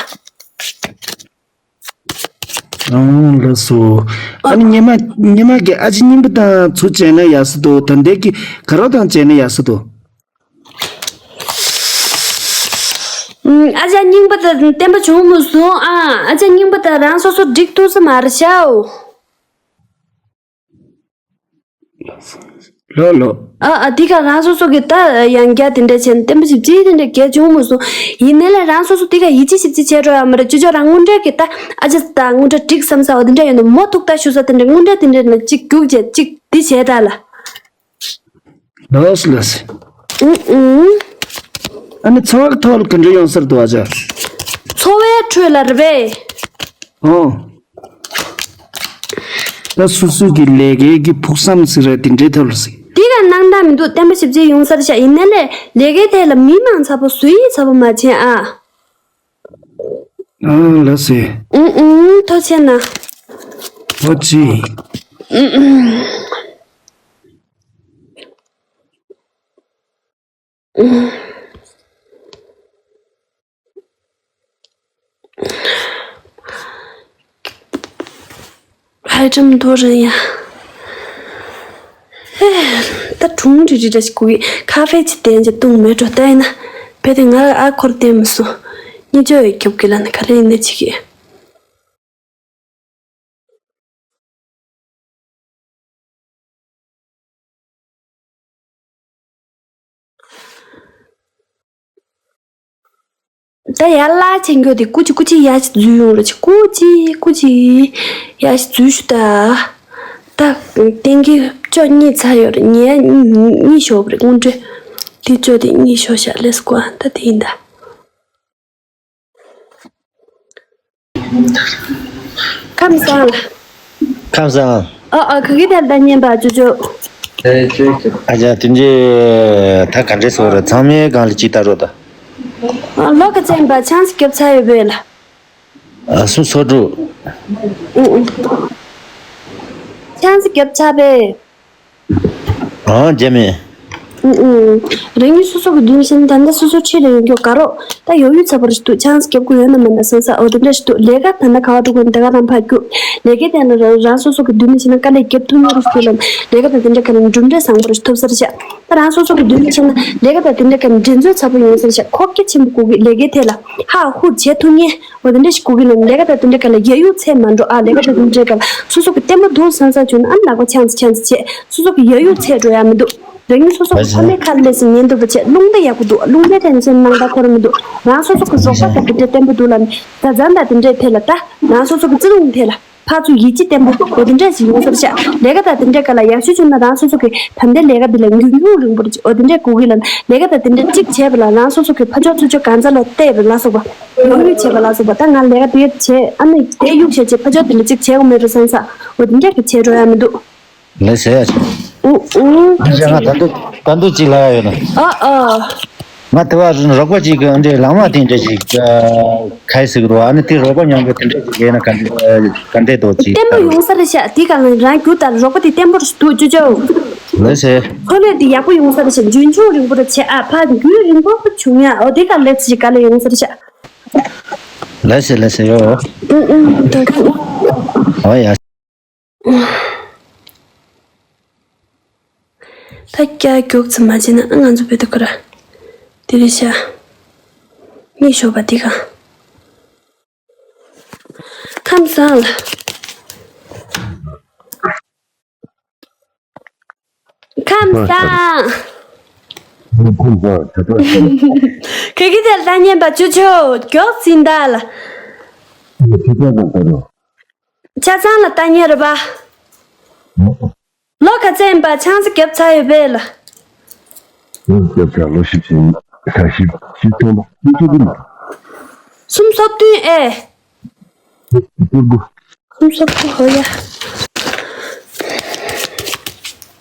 ཨང་ལགས་སོ། ཨ་ནི་ཉི་མ་ཉི་མ་གི་ཨ་ཅེ་རྙིང་པ་དང་ཚུར་བྱས་ན་ཡག་ས་འདུག་ད་ལྟའི་གི་དགའ་རོགས་དང་བྱས་ན་ཡག་ས་འདུག་ཨ་ཅག་རྙིང་པ་དང་བསྟན་པ་བྱུང་མ་སོང་ཨ། ཨ་ཅག་རྙིང་པ་དང་རང་སོ་སོ་འགྲིག་ཐུབ་ས་མ་རེད་ཤག་ལོ་ལོ། ཨ་ཨ་དེ་ག་རང་སོ་སོ་གི་ད་ཡང་བསྐྱར་དེ་འདྲ་བྱས་ན་བསྟན་པ་ཞིབ་ཅིག་དེ་འདྲ་གལ་བྱུང་མ་སོང་། ཡིན་ནའི་ལས་རང་སོ་སོ་དེ་ག་ཡིད་ཆེས་ཞིབ་ཅིག་བྱས་འགྲོ་ཡ་མ་རེད། ཅོ་ཅོ་རང་དངོས་འབྲེལ་གི་ད་ཨ་ཅག་ད་དངོས་འབྲེལ་འགྲིག་བསམ་ས་འོ་དེ་འདྲ་ཡོད་ན་མོ་ཐུག་ད་ཞུ་ས་དེ་འདྲ་དངོས་འབྲེལ་དེ་འདྲ་ན་གཅིག་རྒྱུགས་བྱས་གཅིག་དེ་བྱས་ད་ལ། ལགས་སོ་ལགས་སོ། ཨུ་ཨུ། ཨ་ནི་འཚོ་བའི་ཐོག་ལ་ག་འདྲ་ཡོང་སར་འདུག་ཨ་ཅག་འཚོ་བའི་ཁྲོད་ལ་རེད་པས། ཨོ། ད་སོ་སོ་གི་ལས་ཀའི་གི་ཕུགས་བསམ་ཟེར་ར་དེ་འདྲའི་ཐོག་ལ་ཟིག་དེ་ག་སྣང་དག་མི་འདུག་བསྟན་པ་ཞིབ་ཅིག་ཡོང་སར་ཤག་ཡིན་ནའི་ལས་ལས་ཀའི་ཐད་ལ་མི་མང་ཚ་པོ་བཟོ་ཡི་ཚ་པོ་མ་བྱེད་ཨ། ཨ་ལགས་སེ། ཨུ་ཨུ་ཐུགས་རྗེ་གནང་། ཐུགས་རྗེ་ཆེ། ཨུ་ཨུ། ཧའི་ཀྲམ་མཐོ་རིང་ཡ། ཧེ། ད་གྲུང་རི་རི་འདྲ་ཞིག་གུ་ཡི་ཁ་ཧྥེ་ཅི་དན་ཅི་བཏུང་མེད་འགྲོ་ལྟ་ཡིན་ན། བེ་དེ་ང་ཨ་འཁོར་བསྟན་མི་སོང་། གཉིད་སྐྱོ་ཡི་རྒྱབ་གི་ལ་ནི་ག་རེ་ཡིན་ནི་ཅིག་གི་ད་ཡར་ལ་ཆེན་མགྱོགས་དེ་སྐུ་མཁྱེན་སྐུ་མཁྱེན་ཡར་ཞིག་འཛུལ་ཡོང་རོགས་བྱེད། སྐུ་མཁྱེན་སྐུ་མཁྱེན་ཡར་ཞིག་འཛུལ་ཤོག་ད། ད་གཏན་འཁེལ་ཅོག་གཉིས་ཚར་ཡོད་རེད། ཉལ་གཉིད་ཤོར་བ་རེད་དངོས་འབྲེལ། དེ་ཅོག་དེ་གཉིད་ཤོར་ཤག་ལས་སྐོར་ད་དེ་ཡིན་ད། ཁམས་བཟང་ལ། ཁམས་བཟང་། ཨ་ཨ་ག་གི་དེར་ད་ཉན་པ་ཅོ་ཅོ། ཨ་ཅག་དེ་འདྲའི་ད་ག་འདྲས་སོ་ར་ཚང་མའི་སྒང་ལ་ཅིག་ལྟ་རོགས་ད། ཨ་ལོ་ག་ཚན་པ་ཆང་ས་རྒྱབ་ཚར་ཡོད་པས་ལ། ཨ་སུ་སོ་དྲུག་ཨུ་ཨུ། ཆང་ས་རྒྱབ་ཚར་པས། ཨང་རྒྱ་མེད། ཨུ་ཨུ། རང་ཉིད་སོ་སོ་གི་མདུན་ཕྱིན་ད་ལྟ་སོ་སོ་ཁྲིད་ལ་ཡོང་རྒྱུ་དགའ་རོགས་ད་ཡོད་ཡོད་ཚ་པོ་རེད་འདུག་ཆང་ས་རྒྱབ་དགོས་ཡོད་ན་མེད་ན་སང་ས་འོ་དེ་འདྲ་ཞིག་འདུག་ལས་ཀ་ད་ལྟ་ག་བ་འགྲོ་དགོས་ད་ག་རང་ཕར་རྒྱུག་ལས་ཀའི་སྟེང་ལ་རང་རང་སོ་སོ་གི་མདུན་ཕྱིན་ན་དཀའ་ལས་རྒྱབ་ཐུབ་ཉེ་རུ་ཞིག་ལ་ལས་ཀ་ད་དེ་འདྲ་ག་ལ་གྲུབ་འབྲས་བཟང་པོ་རེ་ཐོབ་ས་རེད་ཤག་ད་རང་སོ་སོ་གི་མདུན་ཕྱིན་ན་ལས་ཀ་ད་དེ་འདྲ་ག་ལ་འགྲན་རྩོད་ཚ་པོ་ཡོང་ས་རེད་ཤག་ཁོག་སྐེ་ཆེན་པོ་དགོས་གི་ལས་ཀའི་ཐད་ལ་ཧ་ཧུ་བྱེད་ཐུབ་ཉེ། འོ་དེ་འདྲ་ཞིག་གོ་གི་ལ་ལས་ཀ་དང་དེ་འདྲ་ག་ལ་ཡ་ཡུག་ཚད་མ་འགྲོ་ཨ། ལས་ཀ་དང་དེ་འདྲ་ག་ལ་སོ་སོ་གི་བརྟན་པོ་འདུག་བསམ་ས་བྱུང་ན་ཨ་ནག་པོ་ཆང་ཆང་བྱེད། སོ་སོ་གི་ཡ་ཡུག་ཚད་འགྲོ་ཡ་མི་འདུག་རང་ཉིད་སོ་སོ་གི་ཕ་མའི་ཁ་ལས་སུ་ཉན་ཐུབ་པ་བྱེད། རླུང་རྟ་ཡག་པོ་འདུག་རླུང་རྟའི་ཐད་ནས་སོ་ནང་ད་ཁོ་ར་མི་འདུག་རང་སོ་སོ་གི་རོགས་པ་དང་དེ་འདྲ་བརྟན་པོ་འདུག་ལ་ནི་ད་བཟའ་ཟླ་དེ་འདྲའི་ཐད་ལ་ད་རང་སོ་སོ་གི་བརྩེ་དུང་ཐད་ལ་ཕར་ཚུར་ཡིད་ཆེས་བརྟན་པོ་འོ་དེ་འདྲ་ཞིག་ཡོང་ས་རེད་ཤག་ལས་ཀ་དང་དེ་འདྲ་ག་ལ་ཡག་ཤོས་བྱུང་ན་རང་སོ་སོ་གི་ད་ལྟའི་ལས་ཀ་འདི་ལ་རྒྱུན་འཁྱོངས་རིང་པོ་རེད་འོ་དེ་འདྲ་གོ་གི་ལ་ནི་ལས་ཀ་དང་དེ་འདྲ་གཅིག་བྱས་པ་ལ་རང་སོ་སོ་གི་ཕ་ཕྱོགས་ཚུར་ཕྱོགས་གང་ཚ་ལ་བལྟས་པ་ལ་སོགས་པ། ཡོང་རེ་བྱེད་པ་ལ་སོགས་པ་ད་ང་ལས་ཀ་དེ་བྱས་ཨ་ནི་དེ་གཡུག་བྱས་བྱས་ཕ་ཕྱོགས་དེ་ལ་གཅིག་བྱས་དགོས་མེད་རུ་སང་ས་འོ་དེ་འདྲས་ཀྱི་བྱས་འགྲོ་ཡ་མི་འདུག་ལགས་སེ། ཨུ་ཨུ། ང་ཚོ་ང་ད་དུང་ད་དུང་གཅིག་ལབ་ཡ་ཡོད་ན། ཨ་ཨ། ང་དེ་བ་རོགས་པ་གཅིག་གི་འདྲས་ལང་བ་དེ་འདྲས་ཅིག་ཁ་ཡི་ཟིག་རུ་ཨ་ནི་དེ་རོགས་པ་མཉམ་པོ་དེ་འདྲས་ཅིག་ཡིན་ན་ག་འདྲས་ག་འདྲས་འདུག་ཅིག་བརྟན་པོ་ཡོང་ས་རེད་ཤག་དེ་ག་ལ་རང་རྒྱུ་ལྟར་རོགས་པ་དེ་བརྟན་པོ་རུ་འདུག་ཅོ་ཅོ། ལགས་སེ། ཚོ་ལས་དེ་ཡག་པོ་ཡོང་ས་རེད་ཤག་རྒྱུན་འཁྱོངས་རིང་པོ་རུ་བྱེད་ཨ་ཕ་རྒྱུན་རིང་པོ་བྱུང་ཡ་འོ་དེ་ག་ལས་ཅིག་ག་ལ་ཡོང་ས་རེད་ཤག་ལགས་སེ་ལགས་སེ་ཡོ། ཨུ་ཨུ་ད་ག་ཨུ། ཨོ་ཡ། ད་སྐྱ་མགྱོགས་ཙམ་མ་བྱས་ན་ཨ་ང་ཚོ་བོད་དུ་ཁོ་ར། དེ་རེད་ཤག་གཉིད་ཤོར་བ་འདི་ག་ཁམས་བཟང་ལ། ཁམས་བཟང་། ཁམས་བཟང་། ཁ་ཁི་དེར་ལྟ་ཉན་པ་ཅོ་ཅོ་མགྱོགས་ཟིན་ད་ལ། ཆ་ཚང་ལ་ལྟ་ཉན་རེད་པ། ལོ་ག་ཚད་ཡིན་པ་ཆང་ས་བརྒྱབ་ཚར་ཡོད་པས་ལ། ལོ་བརྒྱད་ཅུ་ལོ་བཞི་བཅུ་ཡིན། ས་བཞི་བཞི་སྟོང་པ་བཅུ་གཅིག་གི་མ། སུམ་སོ་བདུན་ཨེ། བཅུ་དགུ། སུམ་སོ་བདུན་ཧོ་ཡ།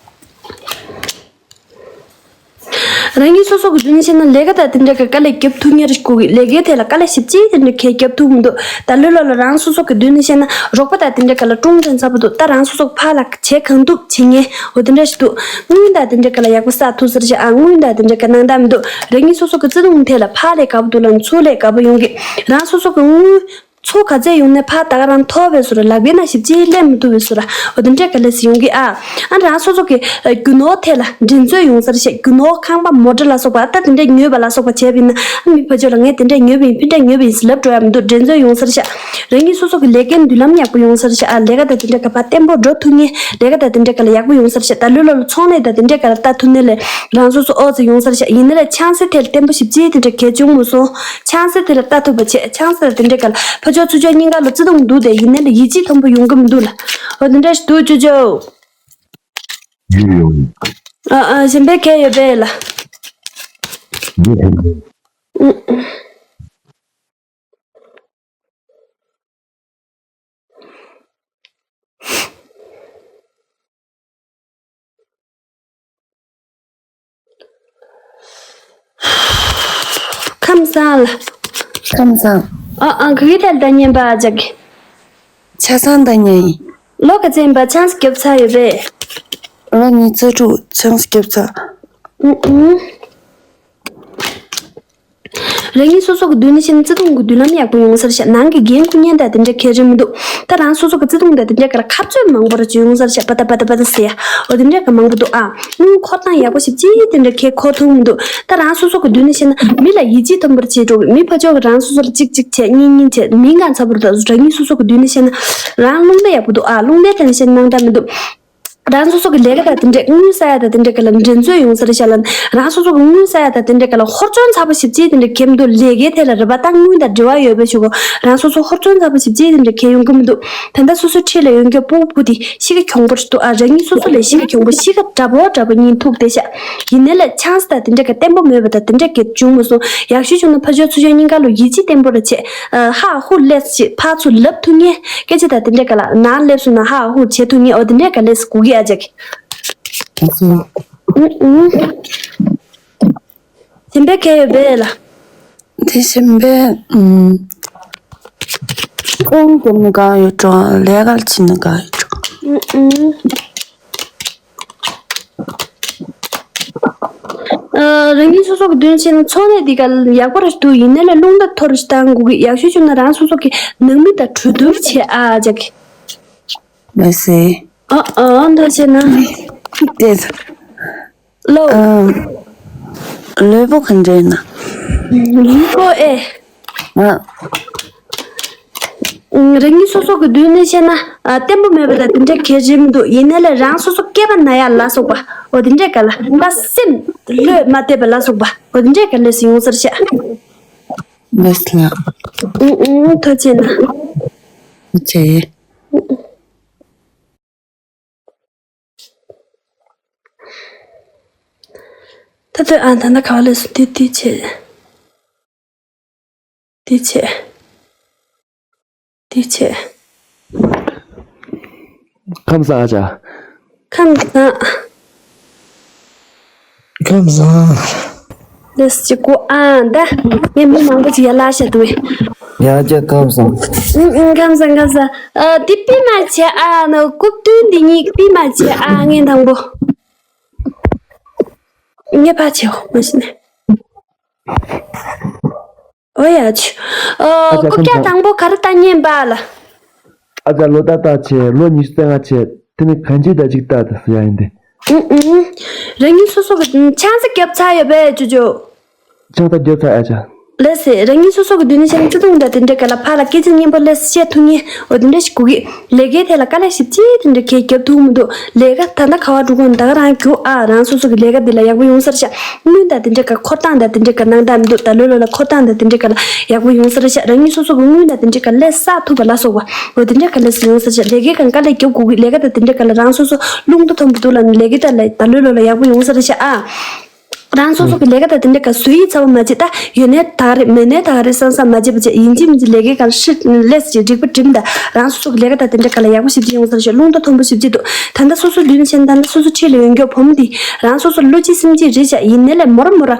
རང་ཉིད་སོ་སོ་གི་མདུན་ནས་བཤད་ན་ལས་ཀ་དང་དེ་འདྲ་གི་དཀའ་ལས་རྒྱབ་ཐུབ་མཁན་རེ་ཞིག་དགོས་གི། ལས་ཀའི་ཐད་ལ་དཀའ་ལས་ཞིབ་ཅིག་དེ་འདྲ་གས་རྒྱབ་ཐུབ་མི་འདུག་ད་ལོ་ལོ་ལ་རང་སོ་སོ་གི་མདུན་ནས་བཤད་ན་རོགས་པ་དང་དེ་འདྲ་ག་ལ་ཀྲུང་ཀྲན་ཚ་པོ་འདུག་ད་རང་སོ་སོ་གི་ཕར་ལ་བྱེད་གང་ཐུབ་བྱེད་ཉན་འོ་དེ་འདྲ་ཞིག་འདུག་དངུལ་དང་དེ་འདྲ་ག་ལ་ཡག་པོ་བསགས་ཐུབ་ཟེར་བྱ་ཨ་དངུལ་དང་དེ་འདྲ་ག་སྣང་དག་མི་འདུག་རང་ཉིད་སོ་སོ་གི་བརྩེ་དུང་ཐད་ལ་ཕར་ལས་དགའ་པོ་འདུག་ལ་ཚུར་ལས་དགའ་པོ་ཡོང་གི། རང་སོ་སོ་གི་དངུལ་ཚུར་ག་ཚད་ཡོང་ནས་ཕར་ད་ག་རང་ཐོབ་པའི་བཟོ་འདྲ་ལག་པའི་ནང་ཞིབ་ཅིག་ལེན་མི་ཐུབ་པའི་བཟོ་འདྲ་འོ་དེ་འདྲ་ག་ལས་སུ་ཡོང་གི་ཨ། ཨ་རང་སོ་སོ་གི་རྒྱུ་ནོར་ཐད་ལ་འགྲན་རྩོད་ཡོང་ས་རེད་བཤད། རྒྱུ་ནོར་ཁང་པ་མོ་ཊ་ལ་སོགས་པ་ཨ་ད་དེ་འདྲ་ཉོས་པ་ལ་སོགས་པ་བྱས་པ་ཡིན་ན་ཨ་མི་ཕ་ཆོས་ལ་ངས་དེ་འདྲ་ཉོས་པ་ཡིན་ཕི་འདྲ་ཉོས་པ་ཡིན་ཟེར་ལབ་འགྲོ་ཡ་མི་འདུག་འགྲན་རྩོད་ཡོང་ས་རེད་བཤད། རང་ཉིད་སོ་སོ་གི་ལས་ཀའི་མདུན་ལམ་ཡག་པོ་ཡོང་ས་རེད་བཤད་ཨ། ལས་ཀ་དང་དེ་འདྲ་ག་ཕར་བརྟན་པོ་འགྲོ་ཐུབ་ངེས་ལས་ཀ་དང་དེ་འདྲ་ག་ལ་ཡག་པོ་ཡོང་ས་རེད་བཤད། ད་ལོ་ལོ་ལ་ཚོང་ལས་དང་དེ་འདྲ་ག་ལ་ལྟ་ཐུབ་ནས་ལས་རང་སོ་སོ་ཨོ་ཙི་ཡོང་ས་རེད་བཤད། ཡིན་ན་ལས་ཆང་ས་དེ་ལ་བརྟན་པོ་ཞིབ་ཅིག་དེ་འདྲ་གལ་ཆུང་མོ་སོང་། ཆང་ས་དེ་ལ་ལྟ་ཐུབ་པ་བྱེད། ཆང་ས་དེ་འདྲ་ག་ལ་ཕ་ཕྱོགས་ཚུར་ཕྱོགས་གཉིས་ཀ་ལ་བརྩེ་དུང་འདུག་དེ་ཡིན་ན་ལས་ཡིད་ཆེས་མཐོན་པོ་ཡོང་གི་མི་འདུག་ལ། ཨོ་དེ་འདྲ་ཞིག་འདུག་ཅོ་ཅོ། ཡོད་ཡོད། ཨ་ཨ་གཞན་པའི་གལ་ཡོད་པས་ལ། ཡོད་ཡོད། ཁམས་བཟང་ལ། ཁམས་བཟང་། ཨ་ཨ་ག་གི་ཐད་ལྟ་ཉན་པ་ཨ་ཅག་གི། ཆ་ཚང་ལྟ་ཉན་ཡིན། ལོ་ག་ཚད་ཡིན་པ་ཆང་ས་རྒྱབ་ཚར་ཡོད་པས། ལོ་ཉི་ཤུ་རྩ་དྲུག་ཆང་ས་རྒྱབ་ཚར། ཨུ་ཨུ། རང་ཉིད་སོ་སོ་གི་མདུན་ནས་བཤད་ན་བརྩེ་དུང་གི་མདུན་ལམ་ཡག་པོ་ཡོང་ས་རེད་བཤད། ནང་གི་འགན་འཁུར་མཁན་དང་དེ་འདྲ་གལ་ཆེ་མི་འདུག་ད་རང་སོ་སོ་གི་བརྩེ་དུང་དང་དེ་འདྲ་ག་ལ་ཁ་རྩོད་མང་པོ་རེ་བྱུང་ཡོང་ས་རེད་བཤད། པ་ད་པ་ད་པ་ད་ཟེར་ཡ་འོ་དེ་འདྲ་ག་མང་པོ་འདུག་ཨ། དངུལ་འཁོར་སྟངས་ཡག་པོ་ཞིབ་ཅིག་དེ་འདྲ་གས་འཁོར་ཐུབ་མི་འདུག་ད་རང་སོ་སོ་གི་མདུན་ནས་བཤད་ན་མི་ལ་ཡིད་ཆེས་མཐོན་པོར་བྱེད་འགྲོ་གི། མི་ཕ་ཕྱོགས་ཀྱི་རང་སོ་སོ་ལ་གཅིག་གཅིག་བྱས་གཉིས་གཉིས་བྱས་མི་འགན་ཚ་པོ་རེད། ད་རང་ཉིད་སོ་སོ་གི་མདུན་ནས་བཤད་ན་རང་རླུང་རྟ་ཡག་པོ་འདུག་ཨ། རླུང་རྟའི་ཐད་ནས་བཤད་ན་སྣང་དག་མི་འདུག་རང་སོ་སོ་གི་ལས་ཀ་དང་དེ་འདྲས་དངུལ་ཟ་ཡ་དང་དེ་འདྲས་ག་ལ་འགྲན་རྩོད་ཡོང་ས་རེད་ཤག་ལ། རང་སོ་སོ་གི་དངུལ་ཟ་ཡ་དང་དེ་འདྲས་ག་ལ་ཧུར་བརྩོན་ཚ་པོ་ཞིབ་ཅིག་དེ་འདྲས་གེམ་འདུག་ལས་ཀའི་ཐད་ལ་རེད་པ། ད་དངུལ་དང་འབྲེལ་བ་ཡོད་པའི་ཞུ་གོ། རང་སོ་སོ་ཧུར་བརྩོན་ཚ་པོ་ཞིབ་ཅིག་དེ་འདྲས་གེ་ཡོང་གི་མི་འདུག་ད་ལྟ་སོ་སོའི་འཁྲིས་ལ་ཡོང་མཁན་སྤུ་གུ་སྤུ་དེ་གཤིས་ཀ་གྱོང་པོ་ཞིག་འདུག་ཨ། རང་ཉིད་སོ་སོ་ལས་གཤིས་ཀ་གྱོང་པོ་གཤིས་ཀ་འདྲ་པོ་འདྲ་པོ་གཉིས་ཐུག་བསྡད་ཤག་ཡིན་ནའི་ལས་ཆང་ས་དང་དེ་འདྲས་ག་བརྟན་པོ་མེད་པ་དང་དེ་འདྲས་གེ་བྱུང་མ་སོང་། ཡག་ཤོས་བྱུང་ན་ཕར་ཕྱོགས་ཚུར་ཕྱོགས་གཉིས་ཀ་ལོ་ཡིད་ཆེས་བརྟན་པོ་ར་བྱས། ཨ། ཧ་ཧུ་ལས་ཅིག་ཕར་ཚུར་ལབ་ཐུབ་མཁན། སྐད་ཆ་དང་དེ་འདྲས་ག་ལ་ནང་སླེབས་སོང་ན་ཧ་ཧུ་བྱེད་ཐུབ་མཁན། འོ་དེ་འདྲས་ག་ལས་སྒུག་གི་ཨ་ཅག་ཨུ་ཨུ། གཞན་པའི་གལ་ཡོད་པས་ལ། དེ་གཞན་པའི་ཨུམ། ཁོང་རྒྱབ་ནས་ག་ཡོད་འགྲོ། ལས་ཀ་ལ་ཕྱིན་ནས་ག་ཡོད་འགྲོ། ཨུ་ཨུ། ཨ། རང་ཉིད་སོ་སོ་གི་མདུན་ཕྱིན་ན་འཚོ་གནས་འདི་ག་ཡག་པོ་རེད་འདུག་ཡིན་ནའི་ལས་རླུང་རྟ་མཐོ་རུ་ཞིག་བཏང་དགོས་ཀྱི། ཡག་ཤོས་བྱུང་ན་རང་སོ་སོ་གི་ནང་མི་དང་གྲོས་བསྡུར་བྱེད་ཨ་ཅག་ལགས་སེ། ཨ་ཨ་འདུག་བྱས་ན། ཏེ། ལོ། ཨ། ལུས་པོ་ག་འདྲ་ཡིན་ན། ལུས་པོ་ཨེ། ཨ། རང་ཉིད་སོ་སོ་གི་མདུན་ནས་བཤད་ན། ཨ། བརྟན་པོ་མེད་པ་དང་དེ་འདྲ་གལ་ཆེ་མི་འདུག་ཡིན་ནའི་ལས་རང་སོ་སོ་སྐེད་པ་ན་ཡ་ལ་སོགས་པ། འོ་དེ་འདྲ་ག་ལ། ད་སེམས་བློས་མ་བདེ་བ་ལ་སོགས་པ། འོ་དེ་འདྲ་ག་ལས་སུ་ཡོང་ས་རེད་ཤག་ལགས་སེ་ལགས། ཨུ་ཨུ། ཐུགས་རྗེ་གནང་། ཐུགས་རྗེ། ད་ལྟ་ཨ་ད་ལྟ་ག་བ་ལས་སུ་དུས་དུས་ཆེ། དུས་ཆེ། དུས་ཆེ། ཁམས་བཟང་ཨ་ཅག་ཁམས་བཟང་། ཁམས་བཟང་། ལས་ཅི་གོ་ཨ་ད། ངས་མི་མང་པོ་ཅིག་ཡར་ལ་བཤད་འདུག་ཡ་ཅག་ཁམས་བཟང་། ཨུ་ཨུ། ཁམས་བཟང་ཁམས་བཟང་། ཨ། འདི་པི་མ་བྱེད་ཨ། ནོ་རྐུབ་སྟོན་འདི་གཉིས་པི་མ་བྱེད་ཨ། ངས་དང་པོ། ངས་ཕར་བྱེད་འོ་མ་གཞི་ནས། ཨོ་ཡ་ཆུ། ཨ། ཨ་ཅག་རྐུབ་བཀྱག་ཁམས་བཟང་། དང་པོ་ག་རེ་ལྟ་ཉན་པ་ལ། ཨ་ཅག་ལོ་ཏག་ཏག་བྱས། ལོ་ཉི་ཤུ་རྩ་ལྔ་བྱས། དེ་ནི་གང་ཅི་ད་ཅིག་ལྟ་ད་ཟེར་ཡ་ཡིན་ཏེ། ཨུ་ཨུ། རང་ཉིད་སོ་སོ་གི་ཆང་ས་བརྒྱབ་ཚར་ཡོད་པས་ཅོ་ཅོ། ཆང་ས་བརྒྱབ་ཚར་ཨ་ཅག་ལགས་སེ། རང་ཉིད་སོ་སོ་གི་མདུན་ནས་བཤད་ན་བརྩེ་དུང་དང་དེ་འདྲ་ག་ལ་ཕར་ལ་སྐད་ཆ་སྙན་པོ་ལས་བཤད་ཐུབ་ངེས། འོ་དེ་འདྲ་ཞིག་དགོས་ཀྱི། ལས་ཀའི་ཐད་ལ་དཀའ་ལས་ཞིབ་ཅིག་དེ་འདྲ་གས་རྒྱབ་ཐུབ་མི་འདུག་ལས་ཀ་ད་ལྟ་ག་བ་འགྲོ་གོ་ད་ག་རང་རྒྱུག་ཨ། རང་སོ་སོ་གི་ལས་ཀ་འདི་ལ་ཡག་པོ་ཡོང་ས་རེད་ཤག་དངུལ་དང་དེ་འདྲ་ག་འཁོར་སྟངས་དང་དེ་འདྲ་ག་སྣང་དག་མི་འདུག་ད་ལོ་ལོ་ལ་འཁོར་སྟངས་དང་དེ་འདྲ་ག་ལ་ཡག་པོ་ཡོང་ས་རེད་ཤག་རང་ཉིད་སོ་སོ་གི་དངུལ་དང་དེ་འདྲ་ག་ལས་བསགས་ཐུབ་པ་ལ་སོགས་པ། འོ་དེ་འདྲ་ག་ལས་སུ་ཡོང་ས་རེད་ཤག་ལས་ཀའི་ག་དཀའ་ལས་རྒྱབ་དགོས་ཀྱི། ལས་ཀ་དང་དེ་འདྲ་ག་ལ་རང་སོ་སོ་རླུང་རྟ་མཐོན་པོ་འདུག་ལ་ནི་ལས་ཀའི་ཐད་ལ་ད་ལོ་ལོ་ལ་ཡག་པོ་ཡོང་ས་རེད་ཤག་ཨ། རང་སོ་སོ་གི་ལས་ཀ་དང་དེ་འདྲ་ག་བཟོ་ཡིག་ཚ་བོ་མ་བྱེད་ད། ཡོད་ནའི་ད་ག་རེད། མེད་ནའི་ད་ག་རེད་བསམ་བསམ་མ་བྱེད་པ་བྱེད། ཡིན་གཅིག་མིན་གཅིག་ལས་ཀའི་ག་ཧྲི་ལས་ཀྱི་སྒྲིག་པ་སྒྲིམ་ད། རང་སོ་སོ་གི་ལས་ཀ་དང་དེ་འདྲ་ག་ལ་ཡག་པོ་ཞིབ་ཅིག་ཡོང་ས་རེད་ཤག་རླུང་རྟ་མཐོན་པོ་ཞིབ་ཅིག་འདུག་ད་ལྟ་སོ་སོ་མདུན་ནས་བཤད་ན་ད་ལྟ་སོ་སོ་འཁྲིས་ལ་ཡོད་མཁན་བུ་མོ་འདི་རང་སོ་སོ་བློ་གཅིག་སེམས་གཅིག་རེད་ཤག་ཡིན་ནའི་ལས་མོ་ར་མོ་ར་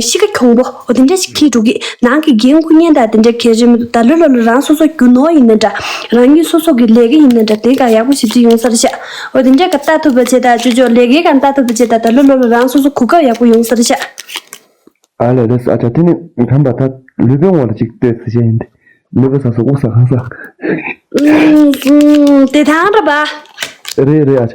གཤིས་ཀ་གྱོང་པོ་འོ་དེ་འདྲ་ཞིག་འཁྱེར་འགྲོ་གི། ནང་གི་འགན་འཁུར་མཁན་དང་དེ་འདྲ་གལ་ཆེ་མི་འདུག་ད་ལོ་ལོ་ལ་རང་སོ་སོ་རྒྱུ་ནོར་ཡིན་ན་འདྲ། རང་ཉིད་སོ་སོ་གི་ལས་ཀ་ཡིན་ན་འདྲ། དེ་ག་ཡག་པོ་ཞིབ་ཅིག་ཡོང་ས་རེད་ཤག་འོ་དེ་འདྲ་ག་ལྟ་ཐུབ་པ་བྱེད་ད་ཅོ་ཅོ་ལས་ཀའི་ག་ལྟ་ཐུབ་པ་བྱེད་ད། ད་ལོ་ལོ་ལ་རང་སོ་སོ་གོ་སྐབས་ཡག་པོ་ཡོང་ས་རེད་ཤག་ཨ་ལས་ལས་ཨ་ཅག་དེ་ནི་གམ་པ་ད་ལུས་པོའི་ངོ་ལ་ཅིག་ལྟོས་ཟེར་བཤད་ཡིན་ཏེ། ལུས་པོ་ཟ་ས་དབུགས་ཟ་གང་ཟ། ཨུམ། བདེ་ཐང་རེད་པ། རེད་རེད་ཨ་ཅག་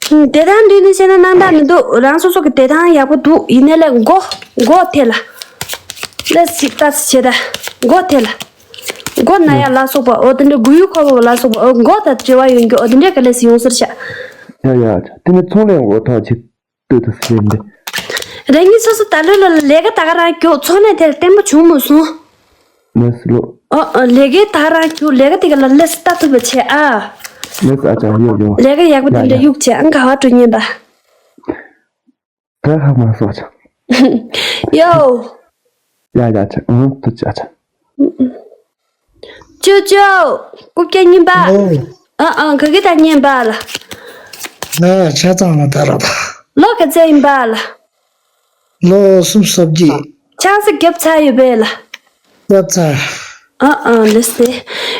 ཨུམ། བདེ་ཐང་འདི་ནི་བཤད་ན་སྣང་དག་མི་འདུག་རང་སོ་སོ་གི་བདེ་ཐང་ཡག་པོ་འདུག་ཡིན་ནའི་ལས་མགོ་མགོ་ཐད་ལ། ལས་ཅིག་ལྟ་ཅི་བྱེད་ད། མགོ་ཐད་ལ། མགོ་ན་ཡ་ལ་སོགས་པ་འོ་དེ་འདྲ་མགོ་ཡུ་འཁོར་བ་ལ་སོགས་པ་འོ་མགོ་དང་འབྲེལ་བ་ཡོད་རྒྱུ་འོ་དེ་འདྲ་ག་ལས་སུ་ཡོང་ས་རེད་ཤག་ཡ་ཡ་ཨ་ཅག་དེ་ནི་ཚོང་ལས་འོ་ཐག་ཆོད། ལྟོས་དང་ཟེར་འདི། རང་ཉིད་སོ་སོ་ད་ལོ་ལོ་ལ་ལས་ཀ་ད་ག་རང་རྒྱུགས་ཚོང་ནས་དེར་བརྟན་པོ་བྱུང་མ་སོང་། ལས་སུ་ལོ། ཨོ་ཨོ་ལས་ཀའི་ད་ག་རང་རྒྱུགས་ལས་ཀ་དེ་ག་ལ་ལས་སུ་ལྟ་ཐུབ་པ་བྱེད་ཨ། ལས་སུ་ཨ་ཅག་ཡོ་ཡོ། ལས་ཀ་ཡག་པོ་དེ་འདྲ་གཡུག་བྱེད་ཨང་ག་བ་འགྲོ་ཉན་པ། ད་ཧ་མ་སོ་ཨ་ཅག་ཡོ། ཡ་ཡ་ཅག་ཨང་ཐུགས་རྗེ་ཨ་ཅག་ཅོ་ཅོ། རྐུབ་བཀྱག་རྙིང་པ། ཨ་ཨ་ག་གི་ད་རྙིང་པ་ལ། ང་ཆ་ཚང་ལ་ད་ར་པ། ལོ་ག་ཚད་ཡིན་པ་ལ། ལོ་གསུམ་སོ་བརྒྱད། ཆང་ས་བརྒྱབ་ཚར་ཡོད་པས་ལ། བརྒྱབ་ཚར། ཨ་ཨ་ལེ་སེ།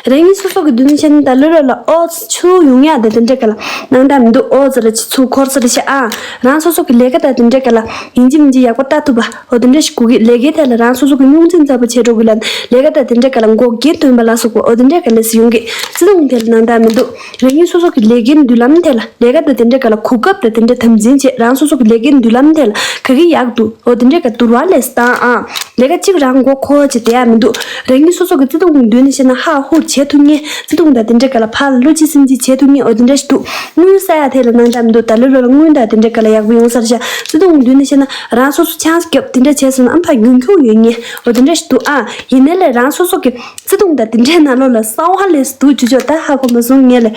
རང་ཉིད་སོ་སོ་གི་མདུན་ཆེན་ད་ལོ་ལོ་ལ་ཨོ་ཆུ་ཡོང་ཡ་དེ་དེ་འདྲ་ག་ལ་ནང་ད་མི་འདུག་ཨོ་ཙི་ར་ཆུ་ཚུར་འཁོར་ས་རེ་ཤ་ཨ། རང་སོ་སོ་གི་ལས་ཀ་ད་དེ་འདྲ་ག་ལ་ཡིན་གཅིག་མིན་གཅིག་ཡག་པོ་ལྟ་ཐུབ་པ། འོ་དེ་འདྲ་ཞིག་དགོས་ཀྱི། ལས་ཀའི་ཐད་ལ་རང་སོ་སོ་གི་རྙོག་འཛིང་ཚ་པོ་བྱེད་འགྲོ་གི་ལ། ལས་ཀ་དང་དེ་འདྲ་ག་ལ་འགོག་རྐྱེན་ཐོན་པ་ལ་སོགས་པ་འོ་དེ་འདྲ་ག་ལས་སུ་ཡོང་གི། བརྩེ་དུང་དེ་ལ་ནང་ལྟར་མི་འདུག་རང་ཉིད་སོ་སོ་གི་ལས་ཀའི་མདུན་ལམ་དེ་ལ་ལས་ཀ་དང་དེ་འདྲ་ག་ལ་གོ་སྐབས་དང་དེ་འདྲ་དམ་འཛིན་བྱེད། རང་སོ་སོ་གི་ལས་ཀའི་མདུན་ལམ་དེ་ལ་ག་གི་ཡག་འདུག་འོ་དེ་འདྲ་ག་བསྡུར་བ་ལས་སུ་བཏང་ཨ། ལས་ཀ་གཅིག་རང་མགོ་འཁོར་བྱས་བསྡད་ཡ་མི་འདུག་རང་ཉིད་སོ་སོ་གི་བརྩེ་དུང་མདུན་ནས་བཤད་ན་ཧ་ཧུར་བྱེད་ཐུབ་མཁན། བརྩེ་དུང་དང་དེ་འདྲའི་སྒང་ལ་ཕར་བློ་གཅིག་སེམས་གཅིག་བྱེད་ཐུབ་མཁན། འོ་དེ་འདྲ་ཞིག་འདུག་དངུལ་ས་ཡ་ཐད་ལ་སྣང་དག་མི་འདུག་ད་ལོ་ལོ་ལ་དངུལ་དང་དེ་འདྲའི་སྒང་ལ་ཡག་པོ་ཡོང་ས་རེད་ཤག་བརྩེ་དུང་མདུན་ནས་བཤད་ན་རང་སོ་སོ་ཆང་ས་རྒྱབ་དེ་འདྲ་བྱས་སོང་ན་ཨ་ཕར་རྒྱུན་འཁྱོངས་ཡོད་མཁན། འོ་དེ་འདྲ་ཞིག་འདུག་ཨ། ཡིན་ནའི་ལས་རང་སོ་སོ་གི་བརྩེ་དུང་དང་དེ་འདྲའི་ནང་ལོགས་ལ་གསང་བ་ལས་སུ་འདུག་ཅོ་ཅོ། ད་ཧ་གོ་མ་སོང་ངས་ལས།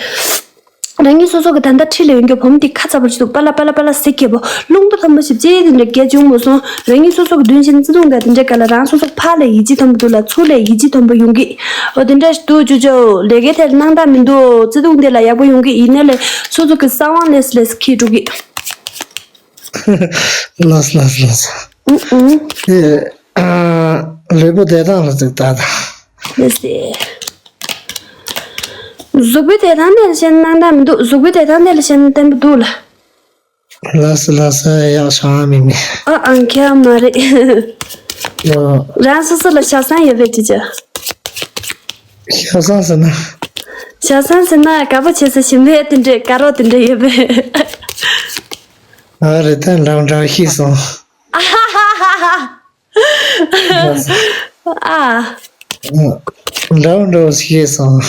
རང་ཉིད་སོ་སོ་གི་ད་ལྟ་འཁྲིས་ལ་ཡོད་མཁན་བུ་མོ་དེ་ཁ་ཚ་པོ་ཞིག་འདུག་པ་ལ་པ་ལ་པ་ལ་ཟེར་གྱི་བོ། རླུང་རྟ་མཐོན་པོ་ཞིག་ཅིག་དེ་འདྲ་རྒྱག་བྱུང་མ་སོང་། རང་ཉིད་སོ་སོ་གི་མདུན་བཞིན་བརྩེ་དུང་དང་དེ་འདྲའི་སྒང་ལ་རང་སོ་སོ་ཕར་ལས་ཡིད་ཆེས་མཐོན་པོ་འདུག་ལ་ཚུར་ལས་ཡིད་ཆེས་མཐོན་པོ་ཡོང་གི། འོ་དེ་འདྲ་ཞིག་འདུག་ཅོ་ཅོ། ལས་ཀའི་ཐད་ལ་སྣང་དག་མི་འདུག་བརྩེ་དུང་དེ་ལ་ཡག་པོ་ཡོང་གི་ཡིན་ནའི་ལས་སོ་སོ་གི་གསང་བ་ལས་སུ་ལས་སུ་འཁྱེར་འགྲོ་གི། ལགས་ལགས་ལགས། ཨུ་ཨུ། ཨེ། ཨ། ལུས་པོ་བདེ་ཐང་ལ་ཅིག་ལྟ་དང་། ལགས་སེ། གཟུགས་པོའི་བདེ་ཐང་དེ་ལ་བཤད་ན་སྣང་དག་མི་འདུག་གཟུགས་པོའི་བདེ་ཐང་དེ་ལ་བཤད་ན་བརྟན་པོ་འདུག་ལ། ལགས་སེ་ལགས་སེ། ཡག་བྱུང་བ་མིན་མིན། ཨ་ཨང་ཁྱེད་མ་རེད། ཨོ། རང་སོ་སོ་ལ་ཆགས་སྡང་ཡོད་པས་ཅི་བྱ། ཆགས་སྡང་ཟེར་ན། ཆགས་སྡང་ཟེར་ན་དགའ་པོ་བྱེད་ས་ཞིམ་པའི་དེ་འདྲས་དགའ་རོགས་དེ་འདྲས་ཡོད་པས། ཨ་རེད། ད་འདྲ་བོ་འདྲ་བོ་ཤེས་སོང་། ཨ། འདྲ་བོ་འདྲ་བོ་ཤེས་སོང་།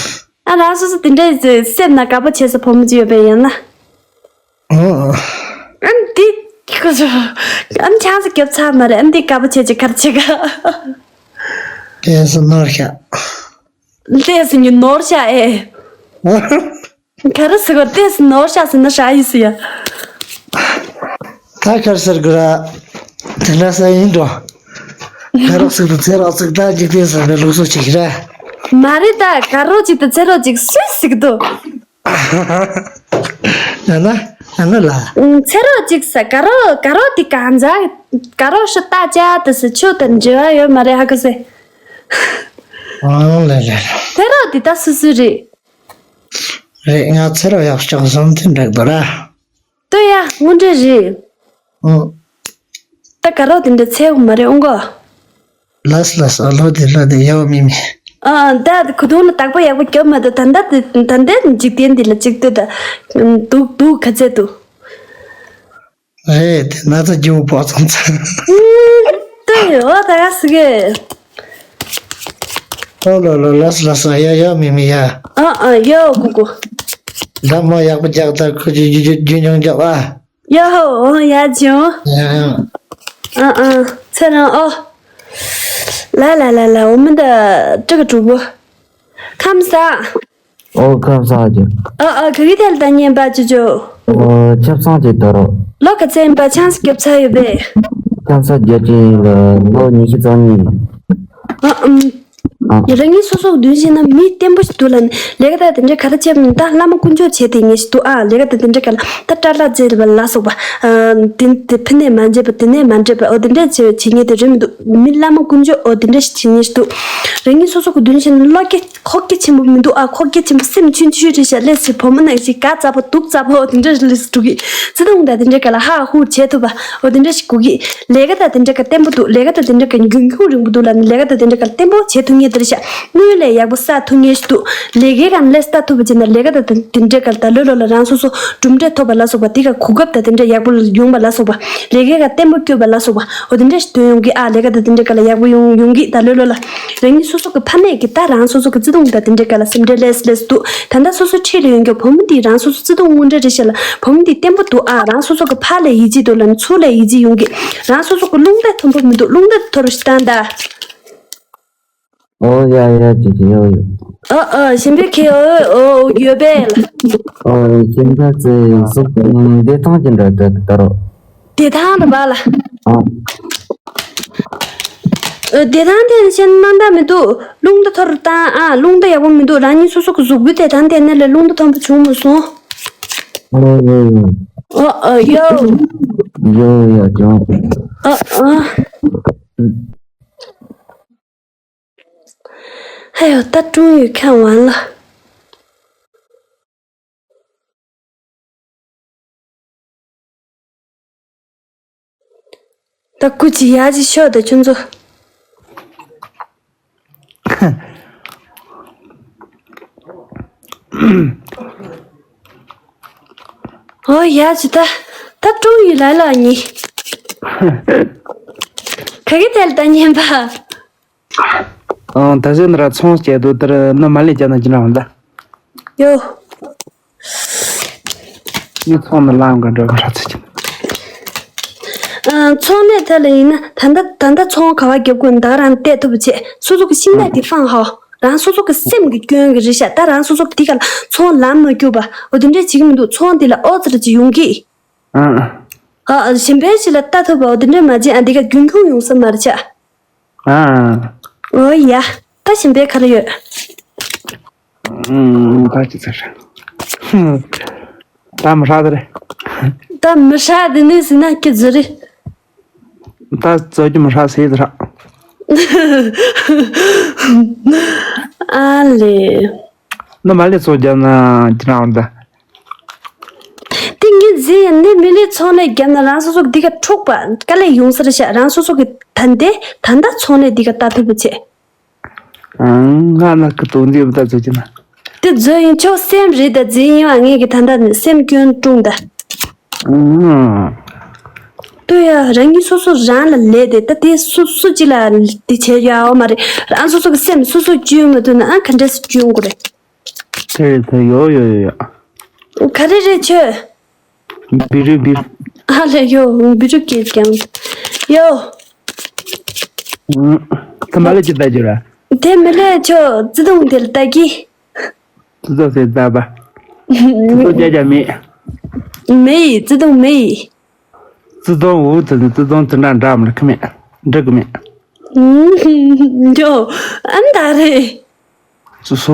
ཨ། རང་སོ་སོ་དེ་འདྲའི་སེམས་ན་དགའ་པོ་བྱེད་ས་བུ་མོ་ཅིག་ཡོད་པས་ཡིན་ན། ཨ་འདི་ཁོ་ཚོ། ཨ་ཆང་ས་རྒྱབ་ཚར་མ་རེད། ཨ་འདི་དགའ་པོ་བྱེད་ཅིག་གར་བྱེད་ག་ལྟས་སུ་ནོར་ཤག་ལྟས་སུ་ཉིད་ནོར་ཤག་ཨེ། ག་རེ་ཟེར་གོ་ལྟས་སུ་ནོར་ཤག་ཟེར་ན་ཧྲ་ཡིས་ཡ། ད་ག་རེ་ཟེར་དགོས་ར། དེ་འདྲ་ས་ཡིན་འགྲོ། དགའ་རོགས་ཟིག་དང་ཚེ་རོགས་ཟིག་ད་འཇིག་རྟེན་ཟེར་ནས་ལུགས་སྲོལ་ཅིག་རེད། མ་རེད་ད། དགའ་རོགས་ཅིག་དང་ཚེ་རོགས་ཅིག་སུས་ཟེར་གི་འདུག་ཡང་ན། ཡང་ན་ལ། ཚེ་རོགས་ཅིག་ཟེར། དགའ་རོགས། དགའ་རོགས་དེ་གང་ཟག་དགའ་རོགས་ཤི་རྟགས་བཅད་དེ་ཟེར། ཆོས་དང་འབྲེལ་བ་ཡོད་མ་རེད་ཧ་གོ་སོང་། ཨང་ལེ་ལེ་ལེ། ཚེ་རོགས་དེ་ད་སུ་སུ་རེད། རེད། ང་ཚེ་རོགས་ཡག་ཤོས་བཟང་ཐོན་འགྲིག་འདུག་ར། ལྟོས་ཡ། དངོས་འབྲེལ་རེད། ཨོ། ད་དགའ་རོགས་དེ་འདྲ་འཚོལ་དགོས་མ་རེད་ཨོང་གོ། ལགས་ལགས། ཨ་ལོ་དེ་ལོ་དེ་ཡོད་མི་མི། ཨ། ད་གོ་དུང་ལ་བདག་པོ་ཡག་པོ་རྒྱབ་མ་ཐུབ། ད་ལྟ་དེ་ད་ལྟའི་འཇིག་རྟེན་འདི་ལ་གཅིག་ལྟོས་ད། འདུག་འདུག་ག་ཚད་འདུག་རེད་དེ་ན་ཚ་རྒྱུ་བོ་བག་ཙམ་ཚ། ལྟོས་ཡོད་ད་ག་ཟེར་གི། ཨོ་ལོ་ལོ། ལགས་ལགས། ཡ་ཡ་མི་མི་ཡ། ཨ་ཨ། ཡ་གུ་གུ། ད་མ་ཡག་པོ་རྒྱག་ད་ཁོ་རྒྱུ་རྒྱུ་རྒྱུ་རྒྱུ་ཉུང་རྒྱག་ཨ། ཡ་ཧོ། ཨོ་ཡ་ཇོ། ཡ་ཡ། ཨ་ཨ། ཚེ་རང་ཨོ། ལ་ལ་ལ་ལ། འོ་མི་འདི་ཀྲི་ག་གྲུ་བོ། ཁམས་བཟང་། ཨོ་ཁམས་བཟང་ཅིག་ཨ་ཨ། ག་གི་ཐད་ལ་ད་ཉན་པ་ཅོ་ཅོ། ཨོ་ཆབ་གསང་ཅིག་ད་རོགས། ལོ་ག་ཚད་ཡིན་པ། ཆང་ས་རྒྱབ་ཚར་ཡོད་པས། ཆང་ས་རྒྱབ་ཅིག་ལ་ལོ་ཉི་ཤུ་རྩ་གཉིས། ཨ་ཨམ། ཨ། རང་ཉིད་སོ་སོ་གི་མདུན་བཞིན་ན་མི་བརྟན་པོ་ཞིག་འདུག་ལ། ལས་ཀ་དང་དེ་འདྲའི་ག་རེ་བྱས་པ་ན་ད་བླ་མ་དཀོན་མཆོག་བྱས་དེ་ངེས་ཤིག་འདུག་ཨ། ལས་ཀ་དང་དེ་འདྲའི་ག་ལ་ད་སྐྲ་ལག་རྗེས་ལ་ལ་སོགས་པ། ཨ། དེ་དེ་ཕི་ནས་མ་འདྲེས་པ་དེ་ནས་མ་འདྲེས་པ། ཨོ་དེ་འདྲ་བྱེད་བྱེད་ངེས་དེ་རེད་མི་འདུག་མི་བླ་མ་དཀོན་མཆོག་ཨོ་དེ་འདྲ་ཞིག་བྱེད་ངེས་ཤིག་འདུག་རང་ཉིད་སོ་སོ་གི་མདུན་བཞིན་ན་བློ་སྐྱེ་ཁོག་སྐྱེ་ཆེན་པོ་མི་འདུག་ཨ། ཁོག་སྐྱེ་ཆེན་པོ་སེམས་ཆུང་ཆུང་རེད་ཤག་ལས་སི་བུ་མོ་ནང་བཞིན་ག་ཙག་པོ་དུག་ཙག་པོ་དེ་འདྲ་ལས་སུ་འགྲོ་གི། བརྩེ་དུང་དང་དེ་འདྲ་ག་ལ་ཧ་ཧུ་བྱེད་ཐུབ་པ་ཨོ་དེ་འདྲ་ཞིག་དགོས་གི། ལས་ཀ་དང་དེ་འདྲ་ག་བརྟན་པོ་འདུག་ལས་ཀ་དང་དེ་འདྲ་ག་རྒྱུན་འཁྱོངས་རིང་པོ་འདུག་ལ་ནི་ལས་ཀ་དང་དེ་འདྲ་ག་བརྟན་པོ་བྱེད་ཐུབ་ངེས་དེ་རེད་ཤག་དངུལ་ལས་ཡག་པོ་བསགས་ཐུབ་ངེས་ཤིག་འདུག་ལས་ཀའི་ག་ལས་བསགས་ཐུབ་པ་བྱས་ན་ལས་ཀ་དང་དེ་འདྲ་ག་ད་ལོ་ལོ་ལ་རང་སོ་སོ་གྲུབ་འབྲས་ཐོབ་པ་ལ་སོགས་པ་དེ་ག་གོ་སྐབས་དང་དེ་འདྲ་ཡག་པོ་ཡོང་པ་ལ་སོགས་པ་ལས་ཀའི་ག་བརྟན་པོ་སྐྱོད་པ་ལ་སོགས་པ། འོ་དེ་འདྲ་ཞིག་ཐོན་ཡོང་གི་ཨ། ལས་ཀ་དང་དེ་འདྲ་ག་ལ་ཡག་པོ་ཡོང་ཡོང་གི་ད་ལོ་ལོ་ལ། རང་ཉིད་སོ་སོ་གི་ཕ་མེས་ཀྱི་ད་རང་སོ་སོ་གི་བརྩེ་དུང་དང་དེ་འདྲ་ག་ལ་སེམས་ཁྲལ་ལས་ལས་སུ་འདུག་ད་ལྟ་སོ་སོ་འཁྲིས་ལ་ཡོང་རྒྱུ་བུ་མོ་འདི་རང་སོ་སོ་བརྩེ་དུང་དངོས་འབྲེལ་རེད་ཤག་ལ། བུ་མོ་འདི་བརྟན་པོ་འདུག་ཨ། རང་སོ་སོ་གི་ཕ་ལས་ཡིད་ཆེས་འདུག་ལ་ནི་ཚུར་ལས་ཡིད་ཆེས་ཡོང་གི། རང་སོ་སོ་གི་རླུང་རྟ་མཐོན་པོ་མི་འདུག་རླུང་རྟ་མཐོ་རུ་ཞིག་བཏང་ད། ཨོ་ཡ་ཡ་ཅི་ཅི་ཡོ་ཡོ། ཨ་ཨ་ཞིམ་པའི་ཁེ་ཨོ་ཨོ་ཡོད་པས་ལ། ཨོ་ཞིམ་པ་ཙེ་སུབ་བདེ་ཐང་ཅི་འདྲ་འདྲ་ད་རོགས། བདེ་ཐང་ལ་བ་ལ། ཨ། ཨ། བདེ་ཐང་དེ་ནི་ཤེས་ན་སྣང་དག་མི་འདུག་རླུང་རྟ་མཐོ་རུ་བཏང་ཨ། རླུང་རྟ་ཡག་པོ་མི་འདུག་རང་ཉིད་སོ་སོ་གི་གཟུགས་པོའི་བདེ་ཐང་དེ་ནས་ལས་རླུང་རྟ་མཐོན་པོ་བྱུང་མ་སོང་། ཨོ་ཡོ་ཡོ། ཨོ་ཨོ་ཡོ། ཡོ་ཡོ་ཅོ། ཨ་ཨ། ཨ་ཡོ་ད་ཀྲུང་ཡོད་ཁྱང་ཝན་ལ། ད་སྐུ་ཅི་ཡ་ཅི་ཤོག་ད་ཁྱོད་ཚོ། ཨོ་ཡ་ཅི་ད་ད་ཀྲུང་ཡི་ལ་ལ་ཉི། ག་གི་ཐད་ལ་ད་ཉན་པ། ཨང་། ད་གཟོད་ནི་ར་ཚོང་སྐྱེལ་དུ་དེར་ནི་མ་ལས་ཀྱང་ན་ཅི་འདྲ་འོང་ད། ཡོ། ངས་ཚོང་ནི་ལའང་ག་འགྲོ་གི་ར་ཚོད་ཀྱི། ཨང་། ཚོང་ནས་ཐད་ལ་ཡིན་ན་ད་ལྟ་ད་ལྟ་ཚོང་ག་བ་རྒྱབ་དགོས་ད་ག་རང་བལྟས་ཐུབ་པ་བྱེད། སོ་སོ་གི་ཤིང་ནག་དེ་ཧྥང་ཧའོ། རང་སོ་སོ་གི་སེམས་ཀྱི་སྐྱོན་གྱི་རེད་ཤག་ད་རང་སོ་སོ་གི་དེ་ག་ལ་ཚོང་ལམ་མ་རྒྱུག་པ་འོ་དེ་འདྲས་བྱེད་ཀྱི་མི་འདུག་ཚོང་དེ་ལ་ཨོ་ཙི་ར་ཅིག་ཡོང་གི། ཨང་། ཨ། གཞན་པའི་ཞིག་ལ་ལྟ་ཐུབ་པ་འོ་དེ་འདྲས་མ་བྱེད། ཨ་འདི་ག་རྒྱུན་འཁྱོངས་ཡོང་ས་མ་རེད་ཤག་ཨང་། ཨོ་ཡ། ད་གཞན་པའི་ག་རེ་ཡོད། ཨང་། ད་ཅི་ཟེར། ད་མི་ཧྲ་དེ་རེད། ད་མི་ཧྲ་དེ་ནས་ཟིན་ན་ཁྱི་ཟེར་རེད། ད་ཙོ་ཀྱི་མི་ཧྲ་ཟེར་དེ་ཧྲ། ཨ་ལེ། ནི་མ་ལས་ཚོ་རྒྱབ་ན་ཅི་རང་འོང་ད། དེ་ངས་ཟེར་ཡ་ནི་མི་ལས་ཚོང་ལས་རྒྱབ་ན་རང་སོ་སོ་གི་འདི་ག་འཁྲུག་པ་དཀའ་ལས་ཡོང་ས་རེད་ཤག་རང་སོ་སོ་གི་ད་ལྟའི་ད་ལྟ་ཚོང་ལས་འདི་ག་ལྟ་ཐུབ་པ་བྱེད། ཨང་། ང་ན་ཁི་དོན་འདི་བདག་ཚོ་ཅི་ན། དེ་ཛོ་ཡིན་ཆོག་སེམས་རེད་ད་ཛི་ཡིན་བ་ངེད་ཀྱི་ད་ལྟ་ནི་སེམས་སྐྱོན་དཀྲུང་ད། ཨང་། ལྟོས་ཡ་རང་ཉིད་སོ་སོ་རང་ལ་ལས་དེ་ད་དེ་སུ་སུ་གཅིག་ལ་དེ་བྱས་ཡོད་ཨོ་མ་རེད། རང་སོ་སོ་གི་སེམས་སོ་སོ་སྐྱོན་མ་ཐུབ་ན་ཨ་ག་འདྲས་སུ་སྐྱོན་དགོས་རེད། དེ་རེད་ད་ཡོ་ཡོ་ཡོ་ཡོ། ག་རེ་རེད་ཁྱོད། བི་རུ་བི་རུ། ཨ་ལས་ཡོ་བི་རུ་སྐད་ཀྱང་། ཡོ། ཨང་། ད་མ་ལས་ཅི་ལྟ་རྒྱུ་ར། དེ་མི་ལས་ཁྱོད་བརྩེ་དུང་དེ་ལ་ལྟ་གི། བརྩེ་དུང་ཟེར་ལྟ་བ། བརྩེ་དུང་རྒྱ་རྒྱ་མེད། མེད་ཡི་བརྩེ་དུང་མེད་ཡི། བརྩེ་དུང་འུ་ཚོ་ནི་བརྩེ་དུང་དེ་འདྲ་འདྲ་མི་ཁི་མེད། འགྲིག་གི་མེད། ཡོ། ཨ་ནི་ད་རེད། སོ་སོ།